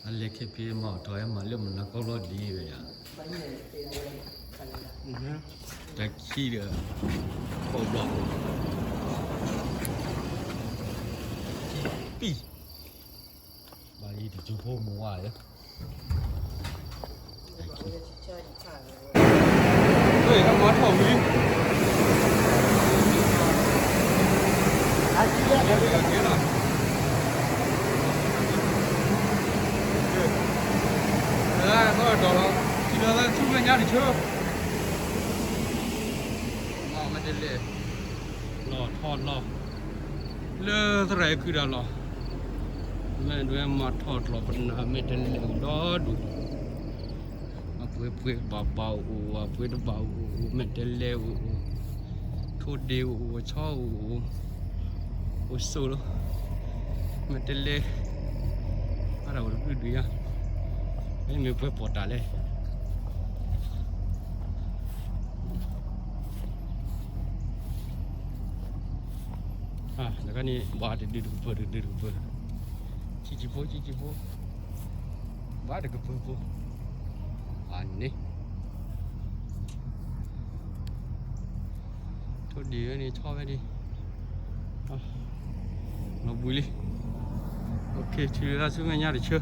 အလဲၤခဲဖံးမၤအီၣ်ထီၣ်ဟဲမၤလၢမုၢ်နၤကီၢ်လီၤဒ်ဝဲယၤ, တၢ်ခံဒီး ပိာ်ဘျီၣ် ပံၢ် ဘၣ်ယံၤတကၠိဖိမုၢ်ဝါလၢ မၤထီၣ်ဝံၤလံ, သီၣ်ဒီးလီၤ, ထံလီၤသးဆူမဲာ်ညါတဆၢ, မ့ၢ်တလဲၣ်, လီၤထီၣ်လီၤ, လၢသရၣ်အံၤခုၣ်ဒၣ်လီၤ, မ့ၢ်ဒွဲမၤထီၣ်ကျီၢ်ပနၢ် မ့ၢ်တလဲၣ်အိၣ်ဒီဒူၣ် အပှ့ၤပှ့ၤဘၣ်ဘၣ်အိၣ်, အပှ့ၤတဘၣ်အိၣ်, မဲာ်တဲးလဲးအိၣ်, ထိၣ်ဒ့ၣ်အိၣ်, ဆီအိၣ်, အိၣ်ဆိးလီၤ, မဲာ်တဲးလဲး, အါဒၣ်ဝဲတဘျုးဒုးယါ, မ့မ့ၢ်ပှဲၤပိာ်တၢ်လဲၣ် တခါန့ၣ် ဘၣ်တဒုတကပၢၤ တဒုတကပၢၤ, ဆံးဆံးဖိ ဆံးဆံးဖိ, ဘၣ်တကပၢၤဖိ, အန့ၣ်, ထိၣ်ဒ့ၣ်ဝဲန့ၣ် ဆီဝဲဒၣ်, လီၤဘှံးလံ, ထံလီၤသးဆူမဲာ်ညါတဆၢ,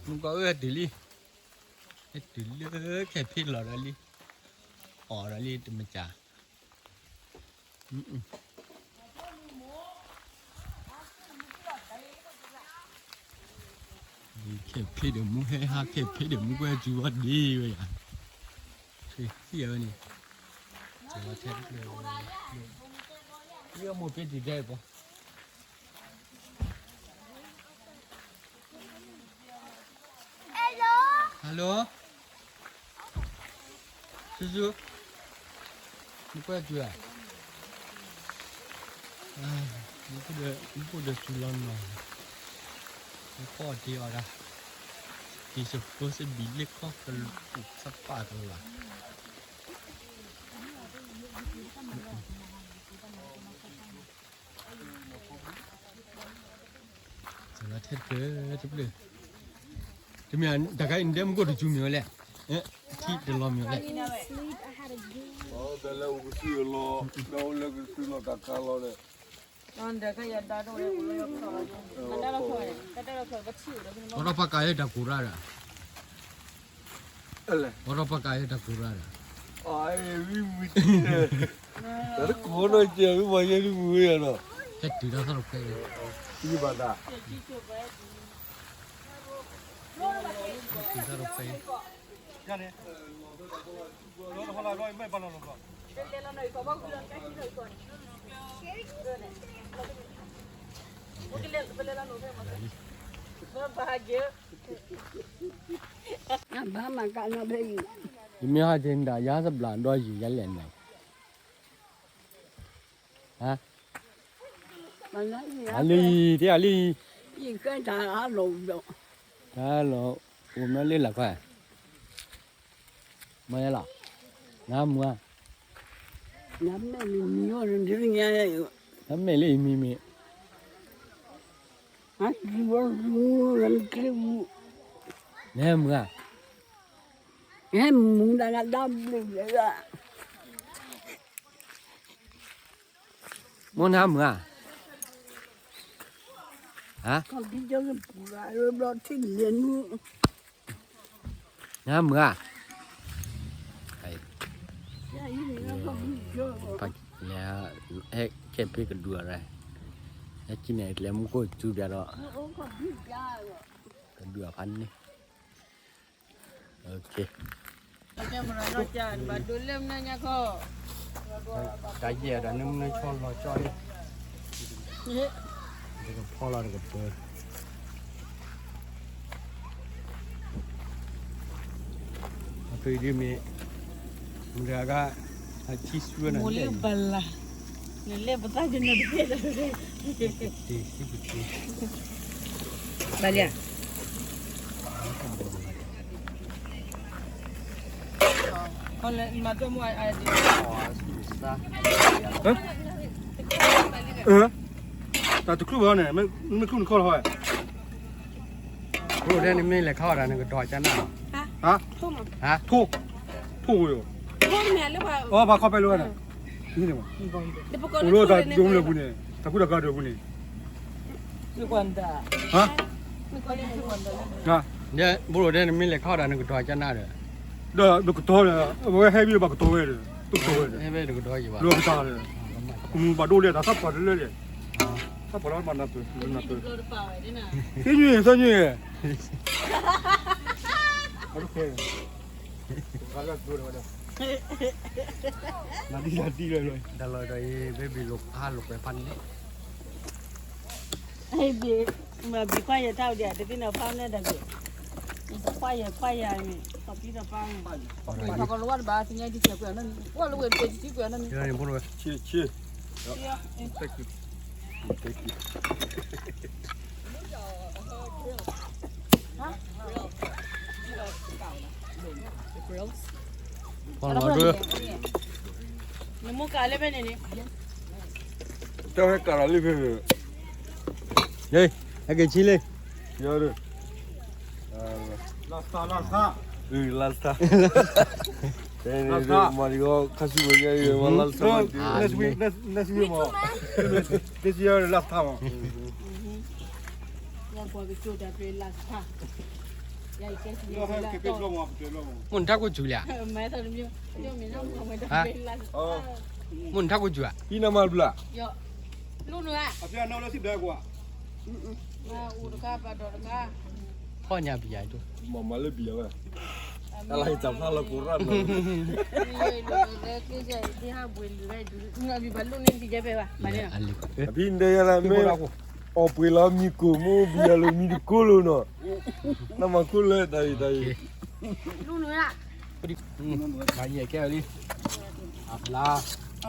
မုၢ်ကီၢ်အၢဟဲတုၤလံ, ဟဲတုၤလၢခဲဖံးလီၤဒီးလံ, အီၣ်ဒီးလံတမ့ၢ်ကၢ် ခဲဖံးဒီးမူဟဲဟး ခဲဖံးဒီးမူကွဲစုဝဲဒ့ဝဲယၤ, သံဝဲန့ၣ်, ယမိၢ်ပ့တံၤဒဲးပီၤ Hello, ဆူၣ်ဆူၣ်, မူကွဲစုဧါ, မူခိၣ်ဒီးစုလီၤနီၤ, မူခိၣ်အီၤတ့အီၤဒၣ်, တံၤစဖိစဘံးလ့ၣ်ခီၣ်ကလူး စပာ်ကလၤ ထဲတကၢၢ်တဖျၢၣ်, တမ့ၢ်တခါအံၤ နဒဲမူခိၣ်တစူၤမ့ၢ်ဝဲလဲၣ်, ထံတလီၤမ့ၢ်ဝဲလဲၣ်, လၢကစူၤလီၤတၢ်ကါလီၤန့ၣ်, ပီထီၣ်ပာ်ကၤလၢတၢ်ကိၤရၣ်ဒီး, ပီထီၣ်ပာ်ကၤလၢတၢ်ကိၤရၣ်ဒီး, တၢ်တကိးနီၢ်ကဲၤ မ့ၢ်ပှၤယဲၢ်ဒုမူဝဲယၤနီၤ, ဟဲတုၤတၢ်သီၣ်တခွဲး, ဘၣ်တၢ်, ဟဲတုၤတၢ်သီၣ်တခွဲး, ယမ့ၢ်ဟးက့ၤဒၣ်ယၤတဘျီဒီးယံာ်ယၤလဲၣ်န့ၣ်, ဟါ, အလံ, တဲအလံ, တၢ်လီၤ, အိၣ်မ့ၢ်လၢလၢ်ခွါ, မ့ၢ်လီၤ, နမုၢ်ဧါ, နမဲာ်လၢအံၤမံၤမ့ၢ်, နမုၢ်ဧါ, ဟဲမုၢ်တၢ်ကဒါဘျုးလၢ မိၢ်နမုၢ်ဧါ, ဟါ, နမုၢ်ဧါ, ဟဲခဲဖံးကဒုးအီၤ, ဟဲကံန့ၣ် ကျဲမူခိၣ်စုပျါဒီး, ကဒုးအီၤဖးန့ၣ် တၢ်ယဲၢ်ဒီးနမုၢ်နဆီလီၤကၠီလံ, တကဖီလီၤတကပၢၤ, အဖုဒုမ့ၢ်, မတၤဂၤ, အဆံဆူဝဲနၤ, မိၢ်လၢပလၢ်, နလဲၤပသးကနၢၤတသ့ဒီး, တ့ၢ်, ဘၣ်လံဧါ တၢ်တချုးဘၣ်န့ၣ်, မ့ၢ်ချုးနခီၣ်လီၤဝဲ, တၢ်တချုးဘၣ်န့ၣ်, မ့ၢ်ချုးနခီၣ်လီၤဝဲ, ဘိၣ်ဒဲနမ့ၢ်လဲၤခီၣ်တၢ်နကတီၤကနၣ်လီၤ. ဟါ, ထိၣ်, ထိၣ်ဝဲ, အိၣ်ဘၣ်ခီၣ်ဖဲလၢဝဲဒၣ်, အိၣ်လၢတၢ်ဒိလၢပူၤန့ၣ်, တၢ်ကူတၢ်ကၤဒိပူၤန့ၣ်, ဟါ, ဘိၣ်ဒဲနမ့ၢ်လဲၤခီၣ်တၢ်နကတီၤကနၣ်ဒီး, ဒီးနကတီၤဒီး, အဝဲဟဲဘၣ်ဘၣ်ကတီၤဝဲဒီး, တကတီၤဝဲဒီး, ဟဲဘၣ်တကတီၤယံၤဘၣ်, လီၤကတီၤဒီး, အကမူဘၣ်ဒိၣ်လဲၣ် တၢ်သးပှၢ်တလၢလဲၣ်, သးပှၢ်လီၤမၤနၢ်ပၢၢ်, သညွ့ၣ်, သညွ့ၣ်, နဒံနဒံလၢလီၤ, တၢ်လီၢ်ဒီးအံၤ ဘဲဘံၣ်လိာ်ခါလိာ်ကွဲဖးန့ၣ်, ဘံၣ်, မ့ၢ်ဘံၣ်ခွါယဲၢ်တၢ်အိၣ်ဒံး တသ့ၣ်နီၣ်ဖးန့ၣ်တၢ်ဘံၣ်, ခွါယဲၢ်ခွါယဲၢ်န့ၣ် သီပံသီပၤန့ၣ်, ပှၤကလီၤဝါတဘၣ် သ့ၣ်ညါတစဲးကွဲးနီၢ်န့ၣ်, ကွၢ်လၢဝဲတကွဲးတကွဲးနီၢ်န့ၣ်, ဆ့ဆ့, နမိၢ်ကလၢဖဲန့ၣ်န့ၣ်, တၢ်ဟဲကးလီၤလံဖဲန့ၣ်, ဟဲက့ၤဆံလံ, ယၤဒီး, လၢသး, လၢသး, လၢသး, မၤဒံးခါဆူဝဲညါအံၤ မၤလၢသး, next week, next week မး, this year last time မး, မိၢ်နထါကိၣ်စူၤလံဧါ, မိၢ်နထါကိၣ်စူၤဧါ, ဟံးနမါဘျါ, ဖီၣ်ညါဘံယၤဒိၣ်, မၤမၤလၢဘံယၤဝဲ, တၢ်လၢဟံးတၢ်ဖျါလီၤကိးရၣ်နီၤ, အဖံတဲယၤလၢမ့ၢ် အီၣ်ပှ့ၤလီၤမံကိၣ်မ့ၢ်ဘံယၤလၢမံတကိၣ်လိၤနီၤ, နမၤခိၣ်လၢတၢ်အံၤတၢ်အံၤ, ယဲၢ်ကဲလံ, အဘျါ, အ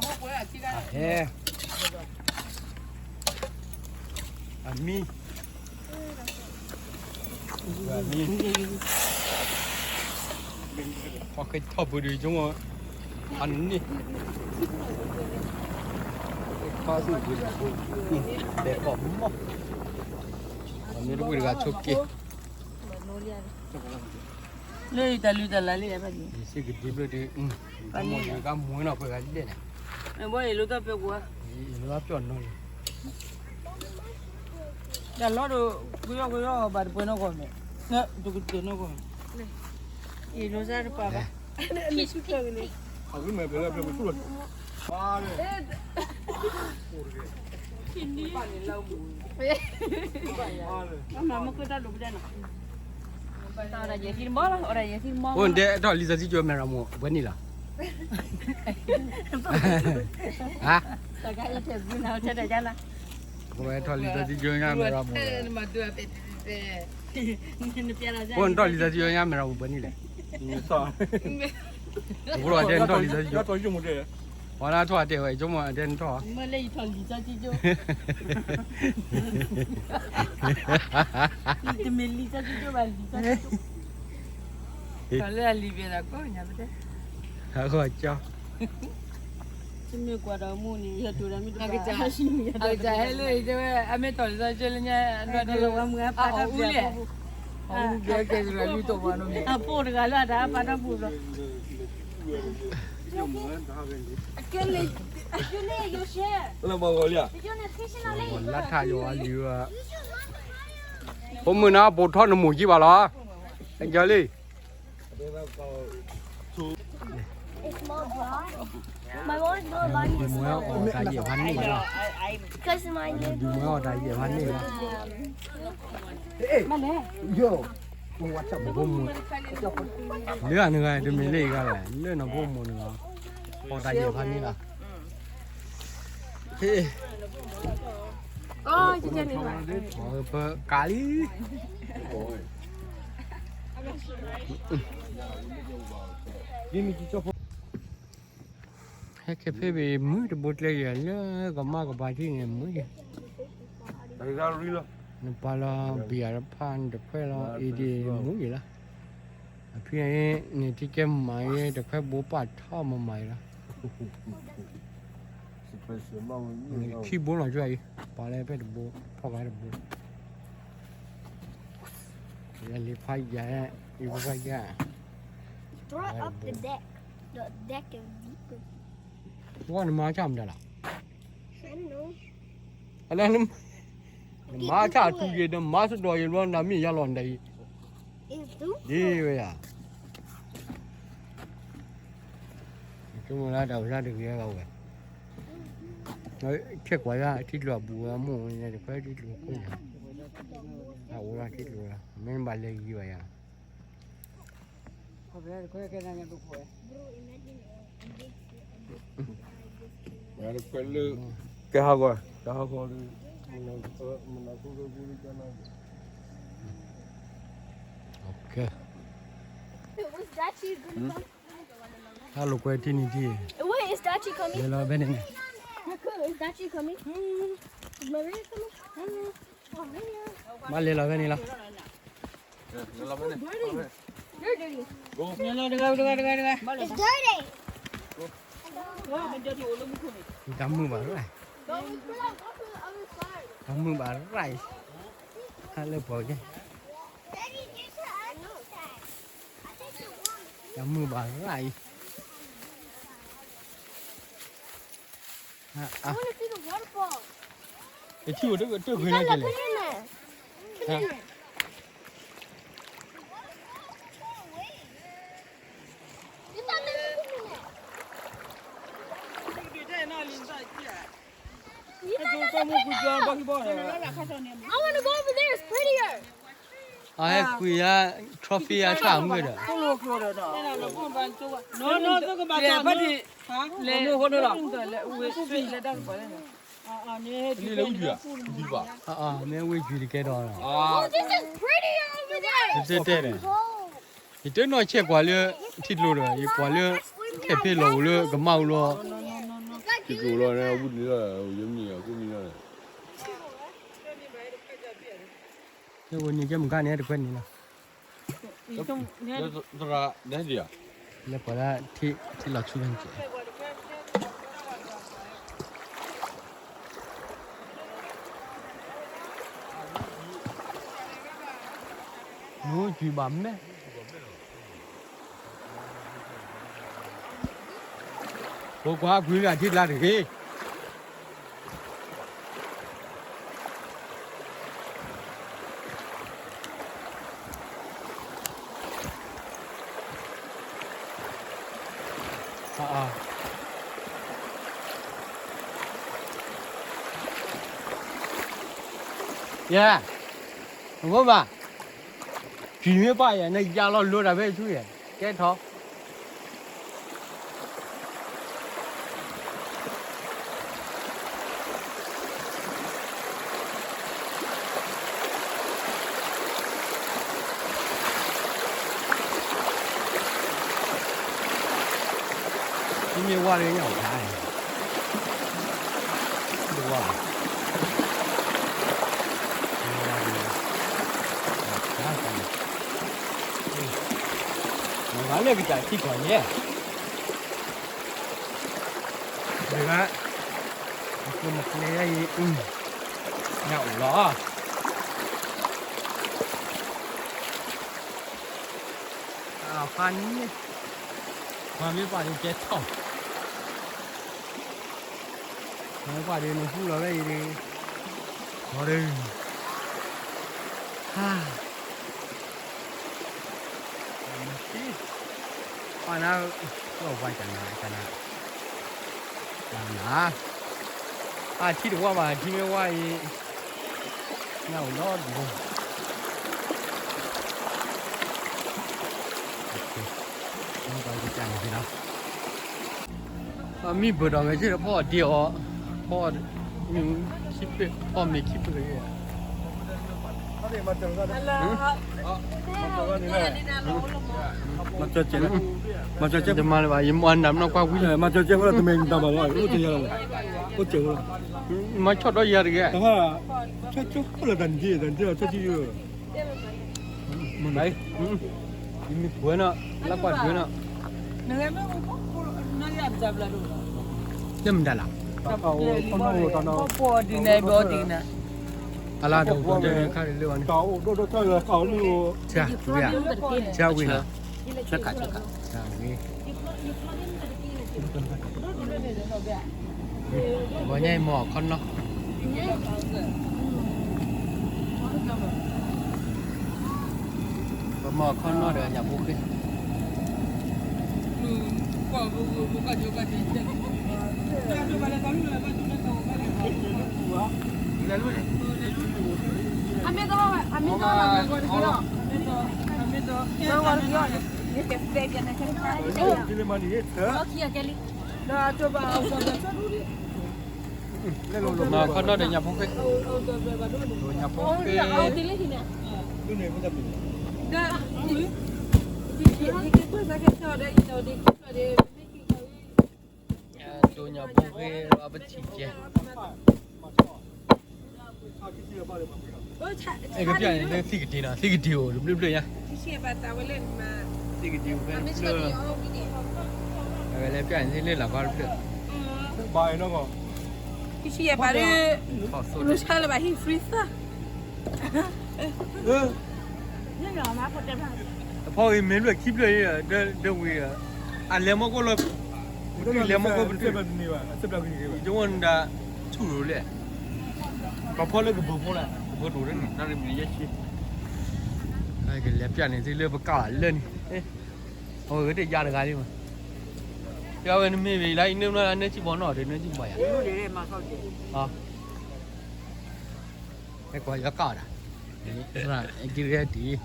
ဟဲ, အမံ, အမံ, ပှၤကထီၣ်ပူၤဒုးဆိကမိၣ်, အန့ၣ်, ခါဆူၣ်ပူၤ, ဘဲကီၢ်မီၢ်, အမ့ၢ်တဝံၣ်တဂၤဆိက့ၤ လၢတၢ်လုၢ်တၢ်လၢ်လံ, ယစ့ကဒံဖျၢၣ်ဒုး, ကမူနီၤပှဲၤဂၤလဲၣ်န့ၣ်, ဘီယလိသီၣ်ပၢၤကွၢ်, ယလိသီၣ်ပၢၤနီၤလံ, တၢ်လီၢ်ဒီး, ကယီကယီဘၣ်တပှဲၤနီၢ်ကီၢ်န့ၣ်, တကတၢၢ်နီၢ်ကီၢ်, ယလိသီၣ်တပှဲၤဘၣ်, အဂ့ၢ်မဲာ်ဖျဲးလၢဖျဲးပသူၣ်လီၤ, မၤမ့ၢ်ကတၢၢ်ဒိၣ်ပဒဲးနီၤ, အိၣ်ဒဲးထီၣ်လံာ်စီဆှံကၠိမဲာ်ရၤမိၢ်ပှဲၤနံၣ်လီၤ, ဟါ, ပဝဲထီၣ်လံာ်စီဆှံကၠိညါမဲာ်ရၤမိၢ်, ပဝဲထီၣ်လံာ်စီဆှံကၠိညါမဲာ်ရၤမိၢ်ပှဲၤနံၣ်လဲၣ်, ပဝဲထီၣ်လံာ်စီဆှံကၠိ, ပှၤလၢထီၣ်အတဲဝဲ ကၠိမိၢ်အတဲနထီၣ်, မ့ၢ်လၢယထီၣ်လံာ်စီဆှံကၠိ, တမ့ၢ်လံာ်စီဆှံကၠိဘၣ် လံာ်စီဆှံကၠိ, ထီၣ်လၢအလံာ်ဘဲဒၣ်ကိးညါပတဲ, အဂီၢ်ကၠီ တမ့ၢ်ကွၢ်ဒီးမူန့ၣ် ယတိၤဒီးမ့ၢ်တက, အကစၢ်ဟဲလၢအံၤတဲဝဲ အမ့ၢ်ထီၣ်လံာ်စီဆှံကၠိလၢညါ, အအူလဲၣ်, အအူကဲကဲကရၤလံတိၢ်ပှၤနီတမံၤ, အဖိတဂၤလၢအတၢ်ပာ်တၢ်ပူၤလီၤ, လၢမၤဂီၤလံဧါ, လၢထါယွၤလံဧါ, ဖိမုၣ်နၤပိာ်ထီၣ်နမိၢ်ကံဘၣ်လီၤ, အကၠီလံ My mom is not allowing us. ဒုးမွဲအီၣ်တၢ်ယဲၢ်ဖးန့ၣ်လီၤ, ဒုးမွဲအီၣ်တၢ်ယဲၢ်ဖးန့ၣ်လီၤ, နဖိမုၣ်, လၢအနဂၤတမ့ၢ်လၢအဂၤလဲၣ်, လၢနဖိမုၣ်န့ၣ်လီၤ, အီၣ်တၢ်ယဲၢ်ဖးန့ၣ်လီၤ, ဟ့ၣ်, ပကးလံ ဟဲခဲဖဲဘၣ်မုၢ်တဘိကျဲယၤ လၢကမၣ်ကပၤထံၣ်န့ၣ်မုၢ်ယၤ, နပာ်လီၤဘံယၤတဖၣ်န့ၣ်တခွဲလီၤ အံၤဒ်မုၢ်ယၤလီၤ, အဖံန့ၣ်ထံကဲမၤယဲ တခွဲဘိပာ်ထီၣ်မၤမၤယၤလီၤ, ထံဘိလီၤကၠွအံၤ, ပာ်လၢဖဲတဘိ, ထီၣ်ကါတဘိ, လံဖးယံၤ, လံဖးယံၤ, Throw up the deck. The deck is deeper. ဝဲနမၤဆၣ်မတၤလီၤ. I don't know. အလဲန, နမၤဆၣ်ထူယံၤ နမၤစ့ၢ်ကီးယံၤဘျီ နမ့ၢ်ယါလီၤနၤအံၤ, It's too ဒ်ဝဲယၤ. Kmla တၢ်ဝဲဒၣ်တဂ့ၤဂၤဝဲ, ဆဲးကွၢ်ယါထံကျိအပူၤဝဲမိၢ်ဝဲန့ၣ် တခွဲထံကျိခိၣ်ညါ, အအိၣ်ဒၣ်ထံကျိလီၤ မ့ၢ်ဘၣ်လဲၤဂ့ၤဘၣ်ယၤ. တခွဲလၢ, ကဲဟးဂီၤ, ကဲဟးဂီၤ, မနၤခိၣ်လၢပူၤလၢကနၣ်, Okay. Wait, was that you? ဟါလိာ်ကွဲထံနံၤထံ, Wait, is Dachi coming? လဲၤလီၤဖဲန့ၣ်န့ၣ်, Uncle, is Dachi coming? Is Maria coming? Oh, Maria. မၤလဲၤလီၤဖဲန့ၣ်လီၤ. You're dirty. It's dirty. တၢ်မုာ်ဘၣ်ရၣ်, Go, we put on, go put on other side. တၢ်မုာ်ဘၣ်ရၣ်အံၤ, ဟါလၢပှၤကဲ, Daddy, there's a other side. တၢ်မုာ်ဘၣ်ရၣ်အံၤ, I wanna see the waterfall. အထံၣ်အိၣ်တၢ်ဂ့ၤနီတကဲလဲၣ်, Look at that. အဝဲကွံာ်ယါ trophy ယါဆၣ်မုၢ်ဒီး, မ့ၢ်ဝ့ၢ်ကွံာ်တကဲဒီး, This is prettier over there. တဲတဲန့ၣ်, ယတနီၢ်ဆဲးကွၢ်လၢထံကျိဒီး ယကွၢ်လၢ ထဲးဖ့လီၤအိၣ်လၢကမၣ်အိၣ်လီၤ, ထံကျိလီၤ, ဝံၤန့ၣ်လီၤ, ယမ့ၢ်အဃိမ့ၢ်လီၤ, ဝဲန့ၣ်ကဲမုၢ်ကါန့ၣ် တခွဲန့ၣ်လီၤ, သရၣ်, လဲၤပှၤလၢထံလီၤဆူန့ၣ်ကဲ မူကွံာ်ဘၣ်မဲာ်, ဖိခွါကွံာ်လၢအထံကျါတဂ့ၤ. ယဲ, အဃိဘၣ်, ကွံာ်မ့ၢ်ပၢ်ယဲ နယါလီၤလိၤတၢ်ဖဲဆူယဲ, ကဲထီၣ် မ့ၢ်ဝါလၢညါအီၤခါန့ၣ်, တဝါဘၣ်, မၤလၢကစၢ်ထံကီၢ်ယဲ, ဒ်ဂၤ, အကျိၤမကျဲယဲအံၤ, ညၣ်အိၣ်လီၤ. အဖါန့ၣ်, ပှၤမ့ၢ်ပှၤဒုးကဲထီၣ်, ပှၤမ့ၢ်ပှၤဒုးနဟူလီၤဝဲအံၤဒုး, ဟီဒုး, ဟါ, ပှၤနၤ, ပှၤကနၤ, ကနၤ, ကနၤ, အထံတဝါဘၣ် ထံမ့ၢ်ဝါအံၤ, ညၣ်အိၣ်လီၤဒ်, မ့ၢ်ပှၤကစၢ်န့ၣ်လီၤ. မံဘၢၣ်ထီၣ်ဂဲၤဆၢထၢၣ်ဖီအီၤတ့ၢ်အီၤ, ဖီ, ခံဖု, ဖီမ့ၤခံဖုဂ့ၤ, မၤစၢၤကဲ, မၤစၢၤကဲ, တမၤလၢၤဘၣ်, ယမၤနၤမနီၢ်ကွၢ်ဝံၤ, မၤစၢၤကဲဖိလီၤ တမ့ၢ်တၢ်ဘၣ်လီၤ, အိၣ်ကဲလီၤ, အိၣ်ကဲဖိလီၤ, မၤဆီၣ်ဒီးယၤတဂ့ၤ, ဆီၣ်ဆီၣ်ဖိလီၤ တၢ်နံၤတံၢ် တၢ်နံၤတံၢ် ဆီၣ်ဆီၣ်ယိ မ့ၢ်, ယမ့ၢ်ကွၢ်နီၤ, လၢကွၢ်ကွၢ်နီၤ, လၢမတၤလၢ်, ပီၢ်ဒ်န့ၣ်ဘီဒ်န့ၣ်, အလၢဒိၣ်ကီၢ်တဲခါလၢဝဲန့ၣ် ဆၢဝံၤနီၤ ဆၢဝံၤနီၤ ဆၢဝံၤ ပှၤညါအံၤမီၢ်ခီနီၢ် ပမီၢ်ခီနီၢ်ဒီးညၣ်ဖိဃ့ မီၢ်ခီနီၢ်ဒီးညၣ်ဖိဃ့ ညၣ်ဖိဃ့ တိၢ်ညၣ်ဖိဃ့ အပထံၣ်ကဲ အဲ ကပျၢ်န့ၣ်လၢသံကတ့ၤနီၤ သံကတ့ၤအိၣ်တဘျုးဘျုးညါ သံကတ့ၤအိၣ်ဖဲတဘျုး အဝဲလဲၤပျၢ်န့ၣ်လၢလၢ်ကွၢ်တဘျုး ဘၣ်နီၤ ထီၣ်သိလၢ အဖီဂ့ၤမ့ၢ်ဘျုးခံဘျုး ဒဝံၤ အလဲၤမီၢ်ကိၣ်လီၤ ပတုၤလဲၤမီၢ်ကိၣ်ပတုၤ ယဝဲနဒၣ် ဆူၣ်ရိၤလဲၣ် ပှၤဖီလၢကဘၢဖိလၢ ကဘၢတိၤလၢန့ၣ် ကလဲၤပျၢ်န့ၣ်သ့လၢပကၢ်လၢန့ၣ် အဝဲဂ့ၤတယါတဂၤလံမး ယဝဲနမ့ၢ်ဝံၤလၢ ယနၢမနုၤလၢနၢဆံဘီနီၣ်ဒီးနၢဆံဘီယါ ဟဲကွၢ်ယကၢ်ဒၣ် ကံဂဲတံၢ်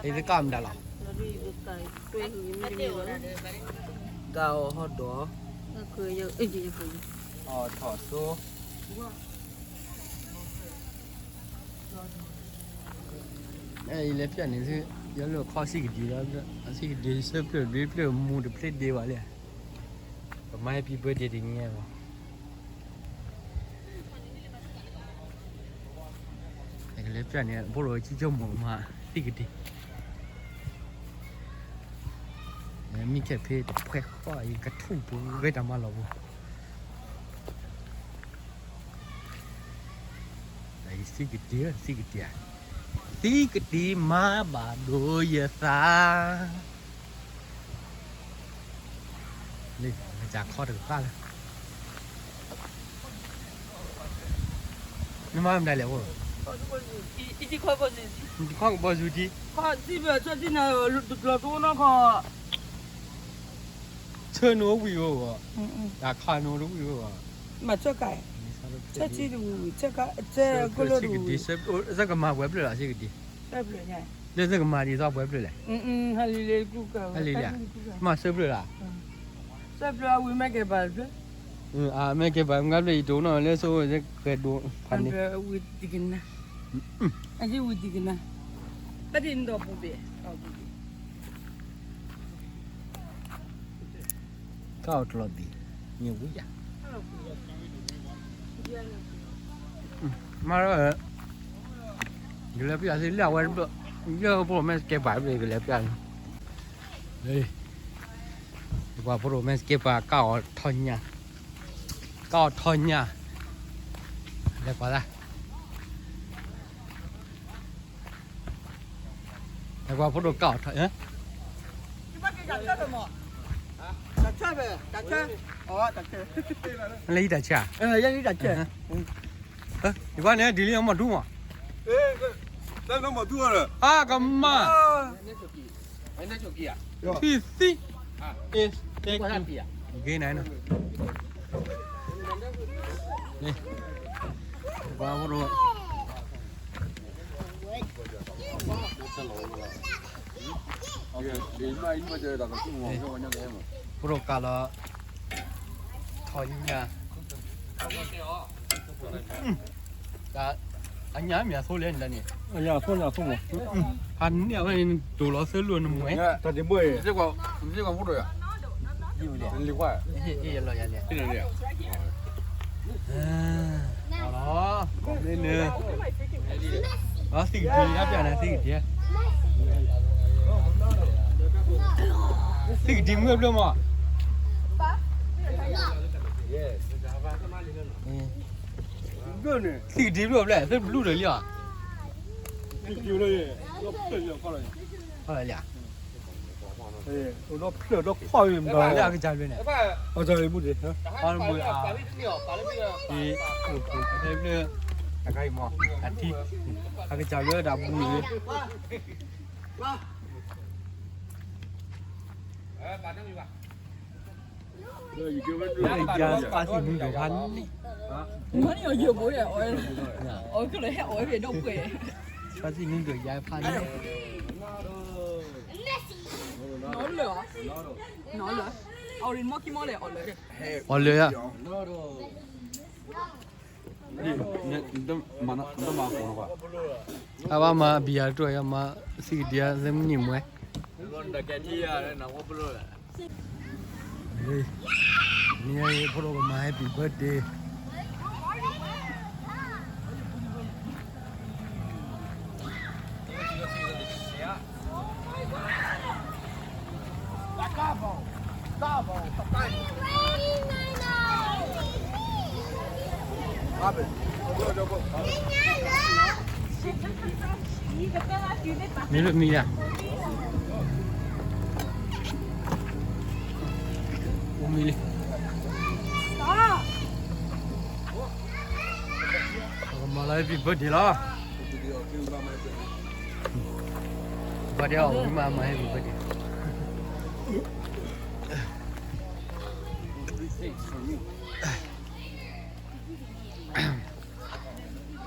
အံၤသကၢ်မတၤလီၤ ကၢ်အီၤဟီၣ်ဒီး အီၣ်ထီၣ်သိ အံၤလဲၤပျၢ်န့ၣ်သု ယလၢခီဆံးကဒံလီၤ အဆံးကဒံဆၢဖျၢၣ်ဒွံဖျၢၣ်မူတဖျ့ဒ့ဘၣ်လံ ပမၤ happy birthday တနံၤညါဘၣ် ကလဲၤပျၢ်န့ၣ် ဖိလီၤဆံကၠိမိၢ်မး သံကဒံ မံခဲဖ့တဖှဲဃီအံၤ ကထူၣ်ပူၤဂ့ၤတၢ်မၤလီၤပူၤ သံကတံၤ သံကတံၤ သံကတံၤမၤဘၣ်ဒိယသး လံ မ့ၢ်ကခီတကပၤလၢ နမၤမတၤလဲၣ်အိၣ် ခီကဘီယူၤတံၢ် ခီကဘီယူၤတံၢ် လီၤတိၢ်နီၢ်ခီ ဆၢနအိၣ်ဝံၤအိၣ်ဂီၢ် တၢ်ခးနအိၣ်တဝံၤအိၣ်ဂီၢ် မၤဆၢကါ ဆၢထံတဝံၤဝံၤ ဆၢကါ ဆၢကလိတဝံၤဝံၤ သကမၤပှဲၤဖျၢၣ်လီၤ ဆံးကဒံ လၢသကမၤဒ်သိးပှဲၤဖျၢၣ်လဲၣ် ဟဲလံလံ မၤဆၢဖျၢၣ်လီၤ ဆၢဖျၢၣ်အဝံၤမ့ၢ်ကဲဘၣ်ဖျၢၣ် မ့ၢ်ကဲဘၣ် မ့ၢ်ဖျၢၣ်အံၤတိၢ်နီၣ်လၢဆိဝဲကဲဒိဖးန့ၣ် ဝံၤတကနၣ် အဝံၤတကနၣ် ပဒ်နဒီပူၤဘ့ၣ် ကၢ်အီၤတလီၤဘံၣ် ညၣ်ဝံယၤ မၤလၢ ကလဲၤပျၢ်သ့လၢအဝဲတဘျီ လၢဖိမ့ၢ်စကဲပၤတဘျီ ကလဲၤပျၢ်န့ၣ် ပှၤဖိမ့ၢ်စကဲပၤ ကၢ်အီၤထီညၣ် ကၢ်အီၤထီညၣ် လဲၤကွၢ်သး လဲၤကွၢ်ဖိဒိၣ်ကၢ်အီၤထီ လၢယတၢ်ဆၢ ယကွၢ်န့ၣ် ဒ်လံအမီၢ်ဒူမး အကမၣ် ထံသံ ဂ့ၤနၤနီၤ ကွၢ်ဖိဒိၣ် ဖိဒိၣ်ကၢ်လီၤ ထီညါ အညၣ်မ့ၢ်အသိလဲၣ်န့ၣ် အညၣ်အသိန့ၣ်အသိမး ဟးန့ၢ်အဝဲန့ၣ် တိၢ်လီၤသၢလိာ်နမဲာ် တၢ်တဘိအံၤ လံကွၢ် လီၤ မ့ၢ်န့ၣ် သံကတံၤ အပျၢ်န့ၣ်သံကတံၤ သံကတံၤမုၢ်ဘျိမး သံကဒံဖျၢၣ်ဖျဲၣ် သ့ၣ်ဘလူးဒီးလံဧါ, ဖျၢၣ်လံဧါ, အကစၢ်လၢန့ၣ်, အကစၢ်လၢတၢ်ဘူန့ၣ်, ယၤစပားစံၣ်မုၢ်ဒိၣ်ဖးန့ၣ်, စပားစံၣ်မုၢ်ဒိၣ်ယၤဖးန့ၣ်, အီၣ်လၢာ်ဧါ, အီၣ်လၢာ်ဧါ, အဘၣ်မၤဘံယၤတၢ်ယၤမၤ သံကဒံဧါ သ့ၣ်မုၢ်နံၤမွဲ, မ့ၢ်ဖိဒိၣ်ကမၤ happy birthday. မ့ၢ်လၢမံၤဒၣ်, အိၣ်မံၤလံ, ပကမၤလၢ happy birthday လီၤ, birthday အီၤ ဝံၤမးမၤ happy birthday.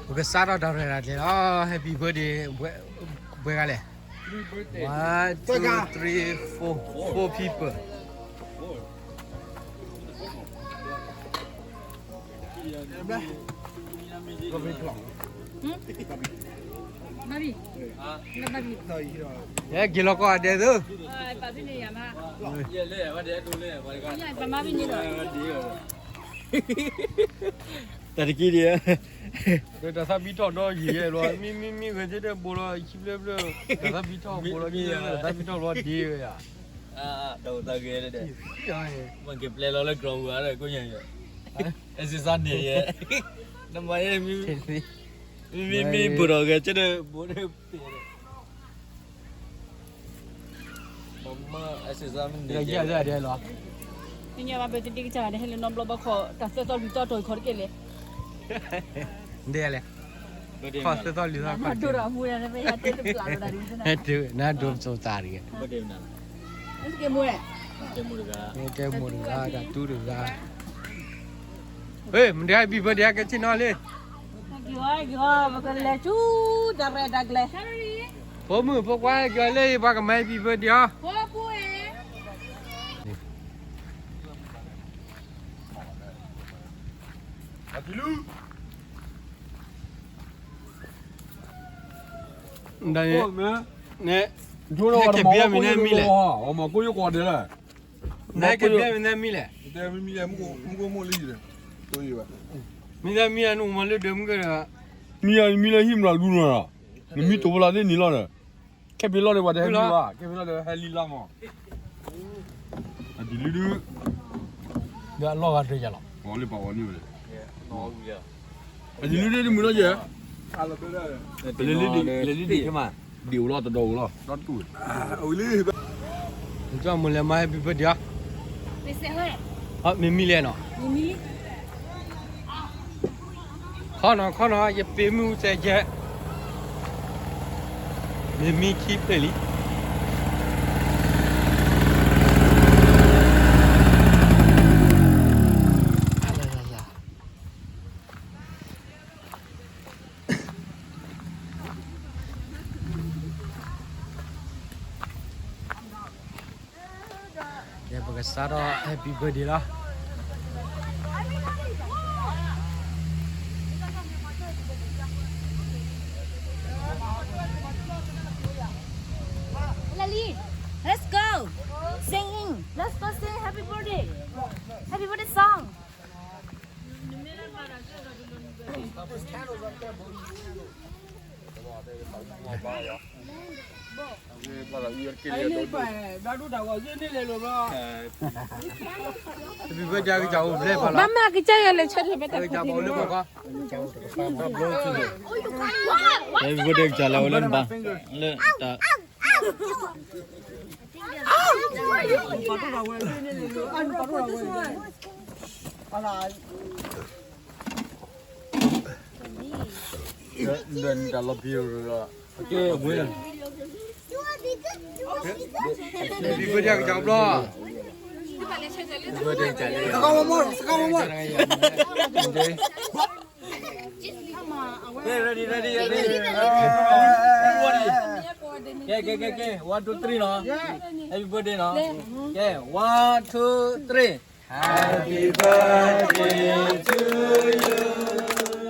ပကစးထီၣ်တၢ်ရဲၣ်တၢ်ကျဲၤလီၤ, happy birthday ပှဲၤဂၤလဲၣ်, one two three four, four people. ဟဲက့ၤလီၤကီၢ်အဒဲသၢ, တၢ်တက့ၢ်ဒံးဧါ, တၢ်သးဘံထီၣ်ဒီးယံာ်ယဲလီၤ, မံမံမံဂဲၤကဲဒီးဘိလီၤ ခံဖျၢၣ်ဖျၢၣ်, တၢ်သးဘံထီၣ်ဘိလီၤ ခံဖျၢၣ်ဖျၢၣ်, တၢ်သးဘံထီၣ်လီၤဒံးဝဲယၤ, တၢ်အိၣ်သးဂ့ၤ, မ့ၢ်က့ၤပျဲလီၤလၢကီၢ်ပူၤဧါ ကိးညါ, အဲၣ်စ့စါန့ၣ်ယဲ, နမ့ၢ် မ့မံမံဘိၣ်ဒီးဂဲၤကဲဒီးဘိဒီး, ပမ့ၢ်အဲၣ်စ့စါမ့ၢ်န့ၣ်, ယဲဒၣ်လီၤ, နညါဘၣ်ဘၢၣ်သဒ့ကစၢ်ဂၤန့ၣ် ဟဲလၢနီတဘျီဘၣ်ခီ တၢ်သၢသီလွံၢ်သီတီၢ်ခီတက့ၢ်လဲၣ်, ဒ်လဲၣ်, ခီသၢသီလွံၢ်သီခီတက့ၢ်, နဒိးပစိာ်သးတဂ့ၤ, ကဲမိၢ်တဂၤ တၢ်တူၢ်တဂၤ, မ့ၢ်တဂၤ happy birthday ဟဲက့ၤဆ့ၣ်နီၤလံ, ပကလဲၤဆူတၢ်ရဲၣ်တၢ်ကျဲၤ, ဖိမုၣ်ဖိခွါဟဲက့ၤလၢ ပှၤကမၤ happy birthday အီၤ, နက့ၤဘၣ်မံၤန့ၣ်မံၤလဲၣ်, နက့ၤဘၣ်မံၤန့ၣ်မံၤလဲၣ်, မံၤန့ၣ်မံၤလဲၣ်, မံၤန့ၣ်မံၤလဲၣ် နအိၣ်မးလၢဒၢးမုၢ်ကဲဒီး, မံၤန့ၣ်မံၤလၢဟံၣ်မရၤလူနီၤ, နမံၤတိာ်ဖဲလၢန့ၣ်လီၤဒီး, ခဲပ့ၤလီၤန့ၣ် ပှၤတဟဲလံဘၣ်, ခဲပ့ၤလီၤဒီးဟဲလံလါမး, အဒံးလံဒုး, ဒီးအလီၢ်ဂၤတယၤလီၤ, လၢပှၤအီၤန့ၣ်ဝဲ, အဒံးလံဒုးတမုာ်လီၤယဲ, လဲၤလံဒံးခဲမး, ဒံးအိၣ်လီၤ တဒီးအိၣ်လီၤ, ဒီတတူၢ်, ကၠီမုၢ်လဲၤမၤ happy birthday အီၤ, မ့မံၤလဲၣ်နီၤ, ခီနီၤခီနီၤ ယပ့ၤမုၢ်စဲးကဲ, မ့မံၤခံဖျၢၣ်လံ. ပကစးထီၣ် happy birthday လီၤ. Lily, let's go. Singing. Let's go sing happy birthday. Happy birthday song. ဘၣ်မ့ၢ် အကစၢ်ယွၤလဲၤဆၢထၢၣ်ဖဲတၢ် Happy birthday ကစၢ်လၢအိၣ်လၢနဘါ လၢတၢ် တၢ်လီၤပံၤရၢလီၤ ကဲဝဲ Happy birthday ကစၢ်ဘျီ Happy birthday ကစၢ်လၢ ကဲ ready ready ready ကဲ ကဲ ကဲ ကဲ one two three နီၤ Happy birthday နီၤ ကဲ one two three Happy birthday to you.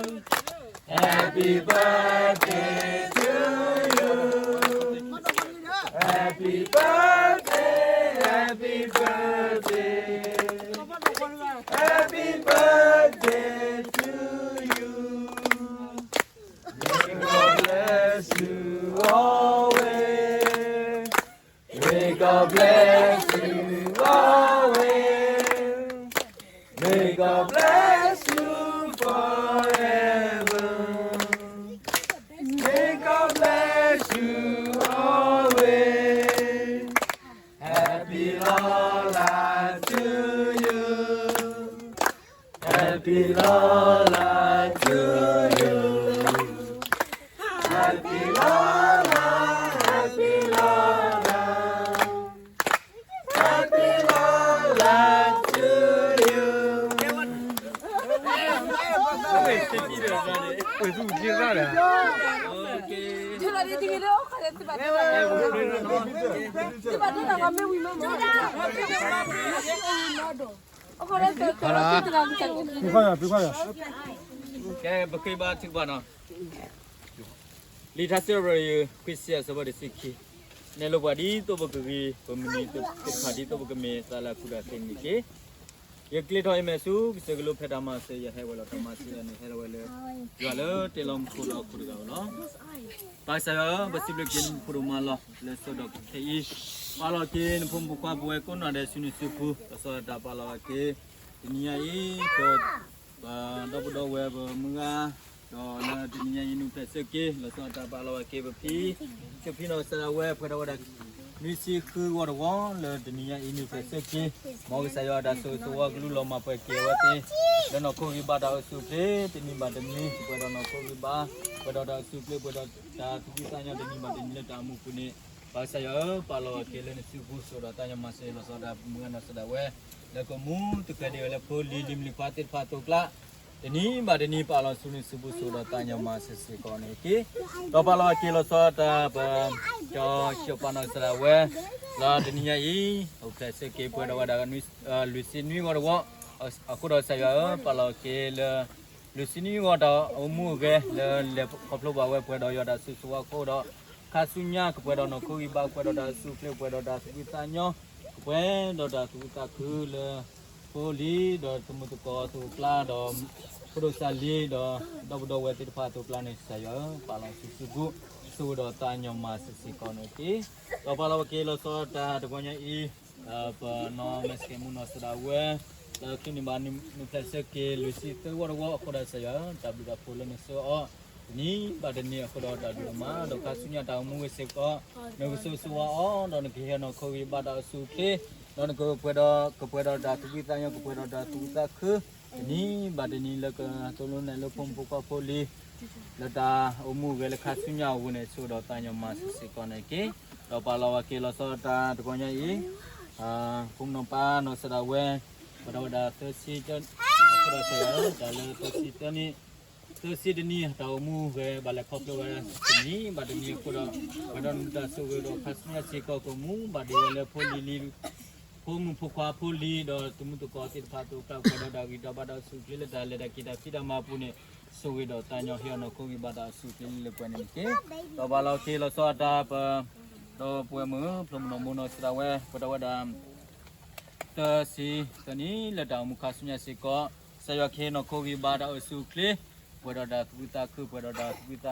Happy birthday to you. Happy birthday, happy birthday. Happy birthday to you. May God bless you always. May God bless you always. May God bless you forever. May God bless you always. Happy long life to you. Happy long life to you. Happy long life, happy long life. Happy long life to you. ကဲ ပဃ့ဘါထုကဖၣ်နီၤ လံာ်ထါစံးပတြၢၤ ခွံဆံယဲၢ် အဆၢဖိတဆံခံ, နဲၣ်လိပှၤဒ်သိးပကဂ့ၤ, ပမုၢ်နံၤသ့ၣ်တဖၣ်ဒ်သိးပကမ့ၢ်သးလၢအကူၣ်တၢ်သ့န့ၣ်တက့ၢ်. ယကျဲထီၣ်အံၤမဲာ်ဆူ ကစၢၢ်ကလိဖဲတၢ်မၤစၢၤယၤဟဲဝဲလီၤ. တၢ်မၤစၢၤယၤန့ၣ် ဟဲလီၤဝဲလၢ ယွၤလၢတ့လီၤမူခိၣ်ဒီးဟီၣ်ခိၣ်တဂၤဧိၤလီၤ. ဘၣ်ကစၢ်ယွၤဧၢ, ပစံးဘျုးက့ၤနဖိဒိၣ်မးလီၤ လၢအဆိဒီးခဲအံၤ, ပာ်လီၤက့ၤနဖိမုၣ်ဖိခွါပဝဲကိးနီၢ်ဒဲးဆူနစုပူၤ, ဒီးစီၤတၢ်ပာ်လီၤဝဲက့ၤ တနံၤညါအံၤ ပ ပဒီပုၢ်ဒီဝဲၢ်ပမုၢ်ဂၤ, ဒီးလၢတနံၤညါအံၤနုာ်ဖျဲးဆၢက့ၤ လီၤဆီဒၣ်တၢ်ပာ်လီၤဝဲက့ၤပဖံ, ကဖံနီၢ်ကစၢ်ဒၣ်ဝဲ ပှဲၤဒီးဝဲဒၣ် နွံဆံဃုဂီၢ်တဝီ လၢတနံၤညါအံၤနုာ်ဖျဲးဆၢက့ၤ, မ်ကစၢ်ယွၤတၢ်ဆိၣ်ဂ့ၤဆိၣ်ဝါကလူလီၤမၤပှဲၤက့ၤအဝဲသ့ၣ် လၢနီၢ်ခိဂံၢ်ဘါတၢ်အိၣ်ဆူၣ်အိၣ်ချ့ တနံၤဘၣ်တနံၤ ပှဲၤဒီးနီၢ်ခိဂံၢ်ဘါ, ပှဲၤဒီးတၢ်အိၣ်ဆူၣ်အိၣ်ချ့ ပှဲၤဒီးတၢ်သူၣ်ဖှံသးညီတနံၤဘၣ်တနံၤလၢတၢ်အိၣ်မူပူၤန့ၣ်, ဘၣ်ကစၢ်ယွၤဧၢ, ပာ်လီၤဝဲက့ၤလၢနစုပူၤ ဆိၣ်ဒီးသးညီမၤစၢၤလီၤဆီဒၣ်တၢ်ပမုၢ်ဂၤနီၢ်ကစၢ်ဒၣ်ဝဲ လၢကမူတဃဲၤဒံးဝဲလၢဖိလံၤ လံၤမုၢ်လံၤခွါသ့ၣ်တဖၣ်အသိးအကျါ, တနံၤဘၣ်တနံၤ ပာ်လီၤဆူနစုပူၤ ဆိၣ်ဒီးသးညီမၤစၢၤစ့ၢ်ကီးန့ၣ်တက့ၢ်. ဒီးပာ်လီၤဝဲက့ၤလီၤဆီဒၣ်တၢ်ပ ကၠီၤဆံးပၢ်နီၢ်ကစၢ်ဒၣ်ဝဲ လၢတနံၤညါအံၤ အိၣ်ဖျဲးဆၢက့ၤပှဲၤဒီးဝဲဒၣ် လွံၢ်ဆံနွံဂီၢ်တဝီ, အဃိဒီးကစၢ်ယွၤဧၢ, ပာ်လီၤက့ၤလၢ လွံၢ်ဆံနွံဂီၢ်တၢ်အိၣ်မူအဂဲၤ လၢလဲၤခီဖျိဘၣ်ဝဲပှဲၤဒီးယွၤတၢ်ဆိၣ်ဂ့ၤဆိၣ်ဝါအဃိဒီး, ခါဆူညါကပှဲၤဒီးနီၢ်ခိဂံၢ်ဘါ ပှဲၤဒီးတၢ်အိၣ်ဆူၣ်အိၣ်ချ့ ပှဲၤဒီးတၢ်သူၣ်ဖှံသးညီ, ကပှဲၤဒီးတၢ်သူၣ်ခုသးခုလၢ ဖိလံၤဒီးတမုၢ်သကိးအသိးအကျါဒီး ဖိဒိၣ်စၢ်လံၤဒီး ဒီပုၢ်ဒီဝဲၢ်သ့ၣ်တဖၣ်အသိးအကျါန့ၣ် ကစၢ်ယွၤဧၢ, ပာ်လီၤဆူစုပူၤ ဆိၣ်ဂ့ၤဒီးသးညီမၤစၢၤစ့ၢ်ကီးန့ၣ်တက့ၢ်. ဒီးပာ်လီၤဝဲက့ၤလီၤဆီဒၣ်တၢ်တဂီၤညါအံၤ ပနီၢ်မဲာ်ဆှဲမူနီၢ်ကစၢ်ဒၣ်ဝဲ လၢခံန့ၣ်ဘၣ်နုာ်ဖျဲးဆၢက့ၤ လွံၢ်ဆံသၢဂီၢ်တဝီအဃိဒီးကစၢ်ယွၤဧၢ, တၢ်ဘျုးတၢ်ဖှိၣ်လၢနဆှၢအီၤ တနံၤဘၣ်တနံၤအဃိဒီးတၢ်ဒုးအမါ ဒီးခါဆူညါတၢ်အိၣ်မူဝဲစ့ၢ်ကီး နကဆိၣ်ဂ့ၤဆိၣ်ဝါအီၤ ဒီးနကဟ့ၣ်နီၢ်ခိဂံၢ်ဘါတၢ်အိၣ်ဆူၣ်အိၣ်ချ့, ဒီးနကပှဲၤဒီး ကပှဲၤဒီးတၢ်သူၣ်ဖှံသးညီ ကပှဲၤဒီးတၢ်သူၣ်ခုသးခု တနံၤဘၣ်တနံၤလၢကသိၣ်လိနဲၣ်လိဖိမုၣ်ဖိခွါဖိလံၤ လၢတၢ်အိၣ်မူအဂဲၤလၢခါဆူညါအပူၤန့ၣ် ဆိၣ်ဂ့ၤဒီးသးညီမၤစၢၤစ့ၢ်ကီးန့ၣ်တက့ၢ်. ဒီးပာ်လီၤဝဲက့ၤလီၤဆီဒၣ်တၢ်တဂီၤညါအံၤ ဖိမုၣ်နီၢ်ပၢ်နီၢ်ကစၢ်ဒၣ်ဝဲ ပှဲၤဒီးဝဲဒၣ်သၢဆံ အဃိဒီးကစၢ်ယွၤဧၢ, တၢ်လၢသၢဆံသၢနံၣ် သၢဆံတနံၣ် တၢ်အိၣ်မူအဂဲၤ ဘၣ်လဲၤခီဖျိဝဲတနံၤဘၣ်တနံၤအဃိဒီး ပှဲၤဒီးနတၢ်ဆိၣ်ဂ့ၤဒီးခါဆူညါစ့ၢ်ကီး ကအိၣ်မူဘၣ်ဒံးဝဲလၢဖိလံၤလံၤ ဖိမုၣ်ဖိခွါဖိလံၤ ဒီးတမုၢ်သကိးသ့ၣ်တဖၣ်အသိးအကျါ ပှဲၤဒီးတၢ်ဂံၢ်တၢ်ဘါတၢ်အိၣ်ဆူၣ်အိၣ်ချ့လၢတၢ်လဲၤတၢ်က့ၤတၢ်ဖံးတၢ်မၤအပူၤန့ၣ် ဆိၣ်ဂ့ၤဒီးသးညီဟ့ၣ်အီၤနီၢ်ခိဂံၢ်ဘါတၢ်အိၣ်ဆူၣ်အိၣ်ချ့လၢပှဲၤန့ၣ်တက့ၢ်. ဒီးပာ်လီၤက့ၤလီၤဆီဒၣ်တၢ်ပ ဒီပုၢ်ဝဲၢ်မုၣ် ဖျိမုၢ်နီၢ်မူနီၢ်ကစၢ်ဒၣ်ဝဲ ပှဲၤဒီးဝဲဒၣ် သၢဆံသၢနံၣ် လၢတၢ်အိၣ်မူခါဆူညါစ့ၢ်ကီး ကစၢ်ယွၤကဟ့ၣ်နီၢ်ခိဂံၢ်ဘါတၢ်အိၣ်ဆူၣ်အိၣ်ချ့ ပှဲၤဒီးတၢ်သူၣ်ခုသးခု ပှဲၤဒီးတၢ်သူၣ်ခုသးညီ, ဒီးကဘၣ်ဟံးထီၣ်ကီၢ်ထဲဖိလံၤပူၤစ့ၢ်ကီး ဟ့ၣ်အီၤနီၢ်ခိဂ့ၤဘၣ်တၢ်အဆူၣ်ချ့, ပၢ်ယွၤဧၢ, ဆိၣ်ဒီးသးညီမၤစ့ၢ်ကီးန့ၣ်တက့ၢ်. လၢတဂီၤညါအံၤ နဖိမုၣ်ဖိခွါဖိလံၤ လၢအပှဲၤဒီးနုာ်ဖျဲးစ့ၢ်ကီးတဂီၤညါအံၤစ့ၢ်ကီး ဒ်နုာ်ကလုၢ်ကထါတဲဘၣ်အသိးလီၤ. ဂံၢ်ထီၣ်က့ၤပမုၢ်နံၤမုၢ်သီ ဒ်သိးပကမ့ၢ်သးလၢအကူၣ်တၢ်သ့အသိးန့ၣ် ကစၢ်ယွၤဧၢ, နဖိမုၣ်ဖိခွါသ့ၣ်တဖၣ်စ့ၢ်ကီး ကမ့ၢ်ဒီး တနံၤဘၣ်တနံၤလၢတၢ်မူခါဆူညါစ့ၢ်ကီး ကမ့ၢ်ဒီးဖိမုၣ်ဖိခွါဖိလံၤသ့ၣ်တဖၣ်လၢ ပှဲၤဒီးတၢ်ကူၣ်သ့တၢ်သးစၢ် ကပှဲၤဒီးတၢ်ကူၣ်သ့ဟဲလၢကစၢ်ယွၤအအိၣ်လၢကဘၣ်ယိၣ်စ့နဲၣ်ကျဲဖိလံၤအပူၤန့ၣ် ဆိၣ်ဒီးသးညီမၤစ့ၢ်ကီးအဝဲသ့ၣ်ကိးနီၢ်ဒဲး, ဟ့ၣ်အီၤတၢ်ဂံၢ်တၢ်ဘါ ဟ့ၣ်အီၤလီၤတၢ်အဲၣ်တၢ်ကွံတၢ်ဃူတၢ်ဖိးလၢဖိလံၤ ဟံၣ်ဖိဃီဖိဒူၣ်ဖိထၢဖိပှၤလၢအဘၣ်ထွဲကိးနီၢ်ဒဲး ကပှဲၤဒီးတၢ်သူၣ်ဖှံသးညီန့ၣ် ဆိၣ်ဒီးသးညီမၤစ့ၢ်ကီးန့ၣ်တက့ၢ်. ဒီးပာ်လီၤက့ၤတဂီၤညါအံၤ လီၤဆီဒၣ်တၢ်ပဒီပုၢ်ဒီဝဲၢ် ပဟံၣ်ဖိဃီဖိဒူၣ်ဖိထၢဖိပှၤလၢ တဒူၣ်ညါအံၤ လၢအဘၣ်ထွဲဘၣ်ဃးဒီပုၢ်ဒီဝဲၢ်ကိးနီၢ်ဒဲးလၢတၢ်ဟးကသုၣ်ကသီ လၢတၢ် တဘျီညါအံၤစ့ၢ်ကီး ကစၢ်ယွၤဧၢ, လၢတၢ်ဟးလၢပဒိၣ်ပှၢ်ပူၤစ့ၢ်ကီး ကပူၤဖျဲးစ့ၢ်ကီးဒီးတၢ်ကီတၢ်ခဲ ကပူၤဖျဲးစ့ၢ်ကီးဒီးတၢ်ဘၣ်ဒိဘၣ်ထံး တၢ်ခိၣ်စးသီ ဒီးလၢတၢ်ရဲၣ်တၢ်ကျဲၤ တၢ်ကူၣ်ထီၣ်ဖးလီၤလၢတၢ်ဟးကသုၣ်ကသီခဲလၢာ်ခဲဆ့ ကပူၤဖျဲးဒီးတၢ်ဘၣ်ယိၣ်ဘၣ်ဘှီ လၢဆၢကတီၢ်တဘျီညါအံၤ ကလဲၤအသးဘျုးဘ့ၣ်ဆှီန့ၣ် ကစၢ်ယွၤဧၢ, ကဖှိၣ်မၤစၢၤစ့ၢ်ကီးဒီးဟ့ၣ်အီၤစ့ၢ်ကီးအဝဲသ့ၣ်တဖၣ်တၢ်ဂံၢ်တၢ်ဘါတၢ်အိၣ်ဆူၣ်အိၣ်ချ့ကိးနီၢ်ဒဲး, ဒီးလၢတနၤညါအံၤစ့ၢ်ကီး ကစၢ်ယွၤကကျၢၢ်ဘၢစ့ၢ်ကီးလၢတၢ်မံတၢ်ဂဲၤစ့ၢ်ကီး လၢတၢ်ဟးကသုၣ်ကသီပူၤ ကပှဲၤဒီးတၢ်ဂံၢ်တၢ်ဘါကပူၤဖျဲးစ့ၢ်ကီးဒီးတၢ်ကီတၢ်ခဲကလုာ်ကလုာ်န့ၣ် ဆိၣ်ဂ့ၤဒီးသးညီမၤစၢၤစ့ၢ်ကီး ပဒီပုၢ်ဒီဝဲၢ်ဖိဒိၣ်စၢ်လံၤ ပ မုၢ်ဂၤဖးတံၢ်ကိးနီၢ်ဒဲး, ပှၤလၢအဘၣ်ထွဲဘၣ်ဃးကိးနီၢ်ဒဲးစ့ၢ်ကီး ကစၢ်ယွၤဆိၣ်ဂ့ၤဝဲဒီးသးညီမၤစၢၤစ့ၢ်ကီး အဝဲသ့ၣ်တဖၣ်လၢတၢ်ကူၣ်ထီၣ်ဖးလီၤတၢ်ဆိကမိၣ်ဆိကမးအပူၤကိးနီၢ်ဒဲး ပာ်လီၤဆူၣ်ဆူၣ်ပူၤန့ၣ်တက့ၢ်. ဒီးပှၤကိးနီၢ်ဒဲး ဟ့ၣ်လီၤပှၤတၢ်ဂံၢ်တၢ်ဘါတၢ်အိၣ်ဆူၣ်အိၣ်ချ့န့ၣ်တက့ၢ်. ဒီးပာ်လီၤက့ၤပှၤလၢအဘၣ်ထွဲဘၣ်ဃးဒီးပဝဲ ဒီပုၢ်ဒီဝဲၢ်ဘူးဒံၣ်စၢၤမံၤ ပှၤလၢအဘၣ်ထွဲဘၣ်ဃးဒီးပှၤကိးနီၢ်ဒဲး, တနံၤညါအံၤစ့ၢ်ကီးကမ့ၢ်စ့ၢ်ကီးတၢ်ဆိၣ်ဂ့ၤ ကဟဲခီဖျိလၢကစၢ်ယွၤအအိၣ်တဂၤတဘၣ်တဂၤလၢလီၢ်ကျဲကန့ၣ် ဆိၣ်ဒီးဝဲဆိၣ်ဒီးသးညီမၤစၢၤစ့ၢ်ကီးန့ၣ်တက့ၢ်. ဒီးတနံၤညါအံၤ ပတၢ်ကူၣ်ထီၣ်ဖးလီၤတၢ်ဆိကမိၣ်ဆိကမးတၢ်ရဲၣ်တၢ်ကျဲၤခဲလၢာ်ခဲဆ့ အိၣ်ဖှိၣ်မၤစၢၤပှၤ, ဒီးပဝဲဒီပုၢ်ဒီဝဲၢ်ပှၤလၢအဘၣ်ထွဲဘၣ်ဃးဒီးပှၤ ပဖိဒိၣ်စၢ်လံၤကိးနီၢ်ဒဲး တနံၤညါအံၤ ဆိၣ်ဂ့ၤဒီးသးညီမၤစၢၤစ့ၢ်ကီး ကျၢၢ်ဘၢပှၤလၢမ့ၢ်စ့ဖီလာ် ဃုပှၤလၢမ့ၢ်စ့စီဆှံ, ကပှဲၤဒီးတၢ်ကူၣ်သ့တၢ်သးစၢ် ကပှဲၤဒီးယွၤအသးစီဆှံ ကကျၢၢ်ဘၢပှၤလၢမ့ၢ်စ့ဖီလာ်န့ၣ် ဆိၣ်ဂ့ၤဒီးပှၤ ဆိၣ်ဂ့ၤပှၤ ဒီးမၤစၢၤပှၤ ပဝဲကိးနီၢ်ဒဲး တနံၤညါအံၤ ပဒီပုၢ်ဒီဝဲၢ်ကိးနီၢ်ဒဲးလၢ ပသ့ၣ်ကိးနီၢ်ဒဲး ကဘၣ်ဘျုးဘၣ်ဆိၣ်ဂ့ၤ ဟဲခီဖျိလၢကစၢ်ယွၤအအိၣ်န့ၣ် ဆိၣ်ဒီးသးညီမၤစၢၤစ့ၢ်ကီးပှၤန့ၣ်တက့ၢ်. အိၣ်ဆိးဒီးပှၤ ပဃၣ်ပှၤ မၤစၢၤပှၤဒ်တၢ်ဘၣ်နသးအသိး, ဒီးတကးဒံးဘၣ်ဆိၣ်ဂ့ၤစ့ၢ်ကီးပှၤတၢ်အီၣ်တၢ်အီ လၢတနံၤညါတၢ်ကတဲာ်ကတီၤတၢ်အီၣ်တၢ်အီကိးနီၢ်ဒဲး ကိးမံၤဒဲး ကဘၣ်ဘျုးဘၣ်ဆိၣ်ဂ့ၤလၢကစၢ်ကထံၣ်မဲာ်ညါ ဆိၣ်ဂ့ၤစ့ၢ်ကီးမ့ၢ်ဖိဃဲ ပှၤလၢလီၤဒ့လီၤတီၤပှၤလၢတၢ်အီၣ်ဘၣ်အီဘၣ်ကိးနီၢ်ဒဲး ဆိၣ်ဂ့ၤဒီးသးညီမၤစၢၤစ့ၢ်ကီးပှၤန့ၣ်တက့ၢ်. လၢနဖိကစၢ်ယ့ၣ်ၡူးခရံာ်မံၤပဃ့ဒီးသးညီစံးမုၢ်ပၢ်ယွၤလၢနကိးအီၤ ကစၢ်ယ့ၣ်ၡူးအဘျုးအဖှိၣ် ဒီးပၢ်ကစၢ်အတၢ်အဲၣ်ဒိး ဒီးသးစီဆှံအရ့ဒိၣ်န့ၣ် အိၣ်လၢပလိၤလီၤဆီဒၣ်တၢ်တက့ၢ်.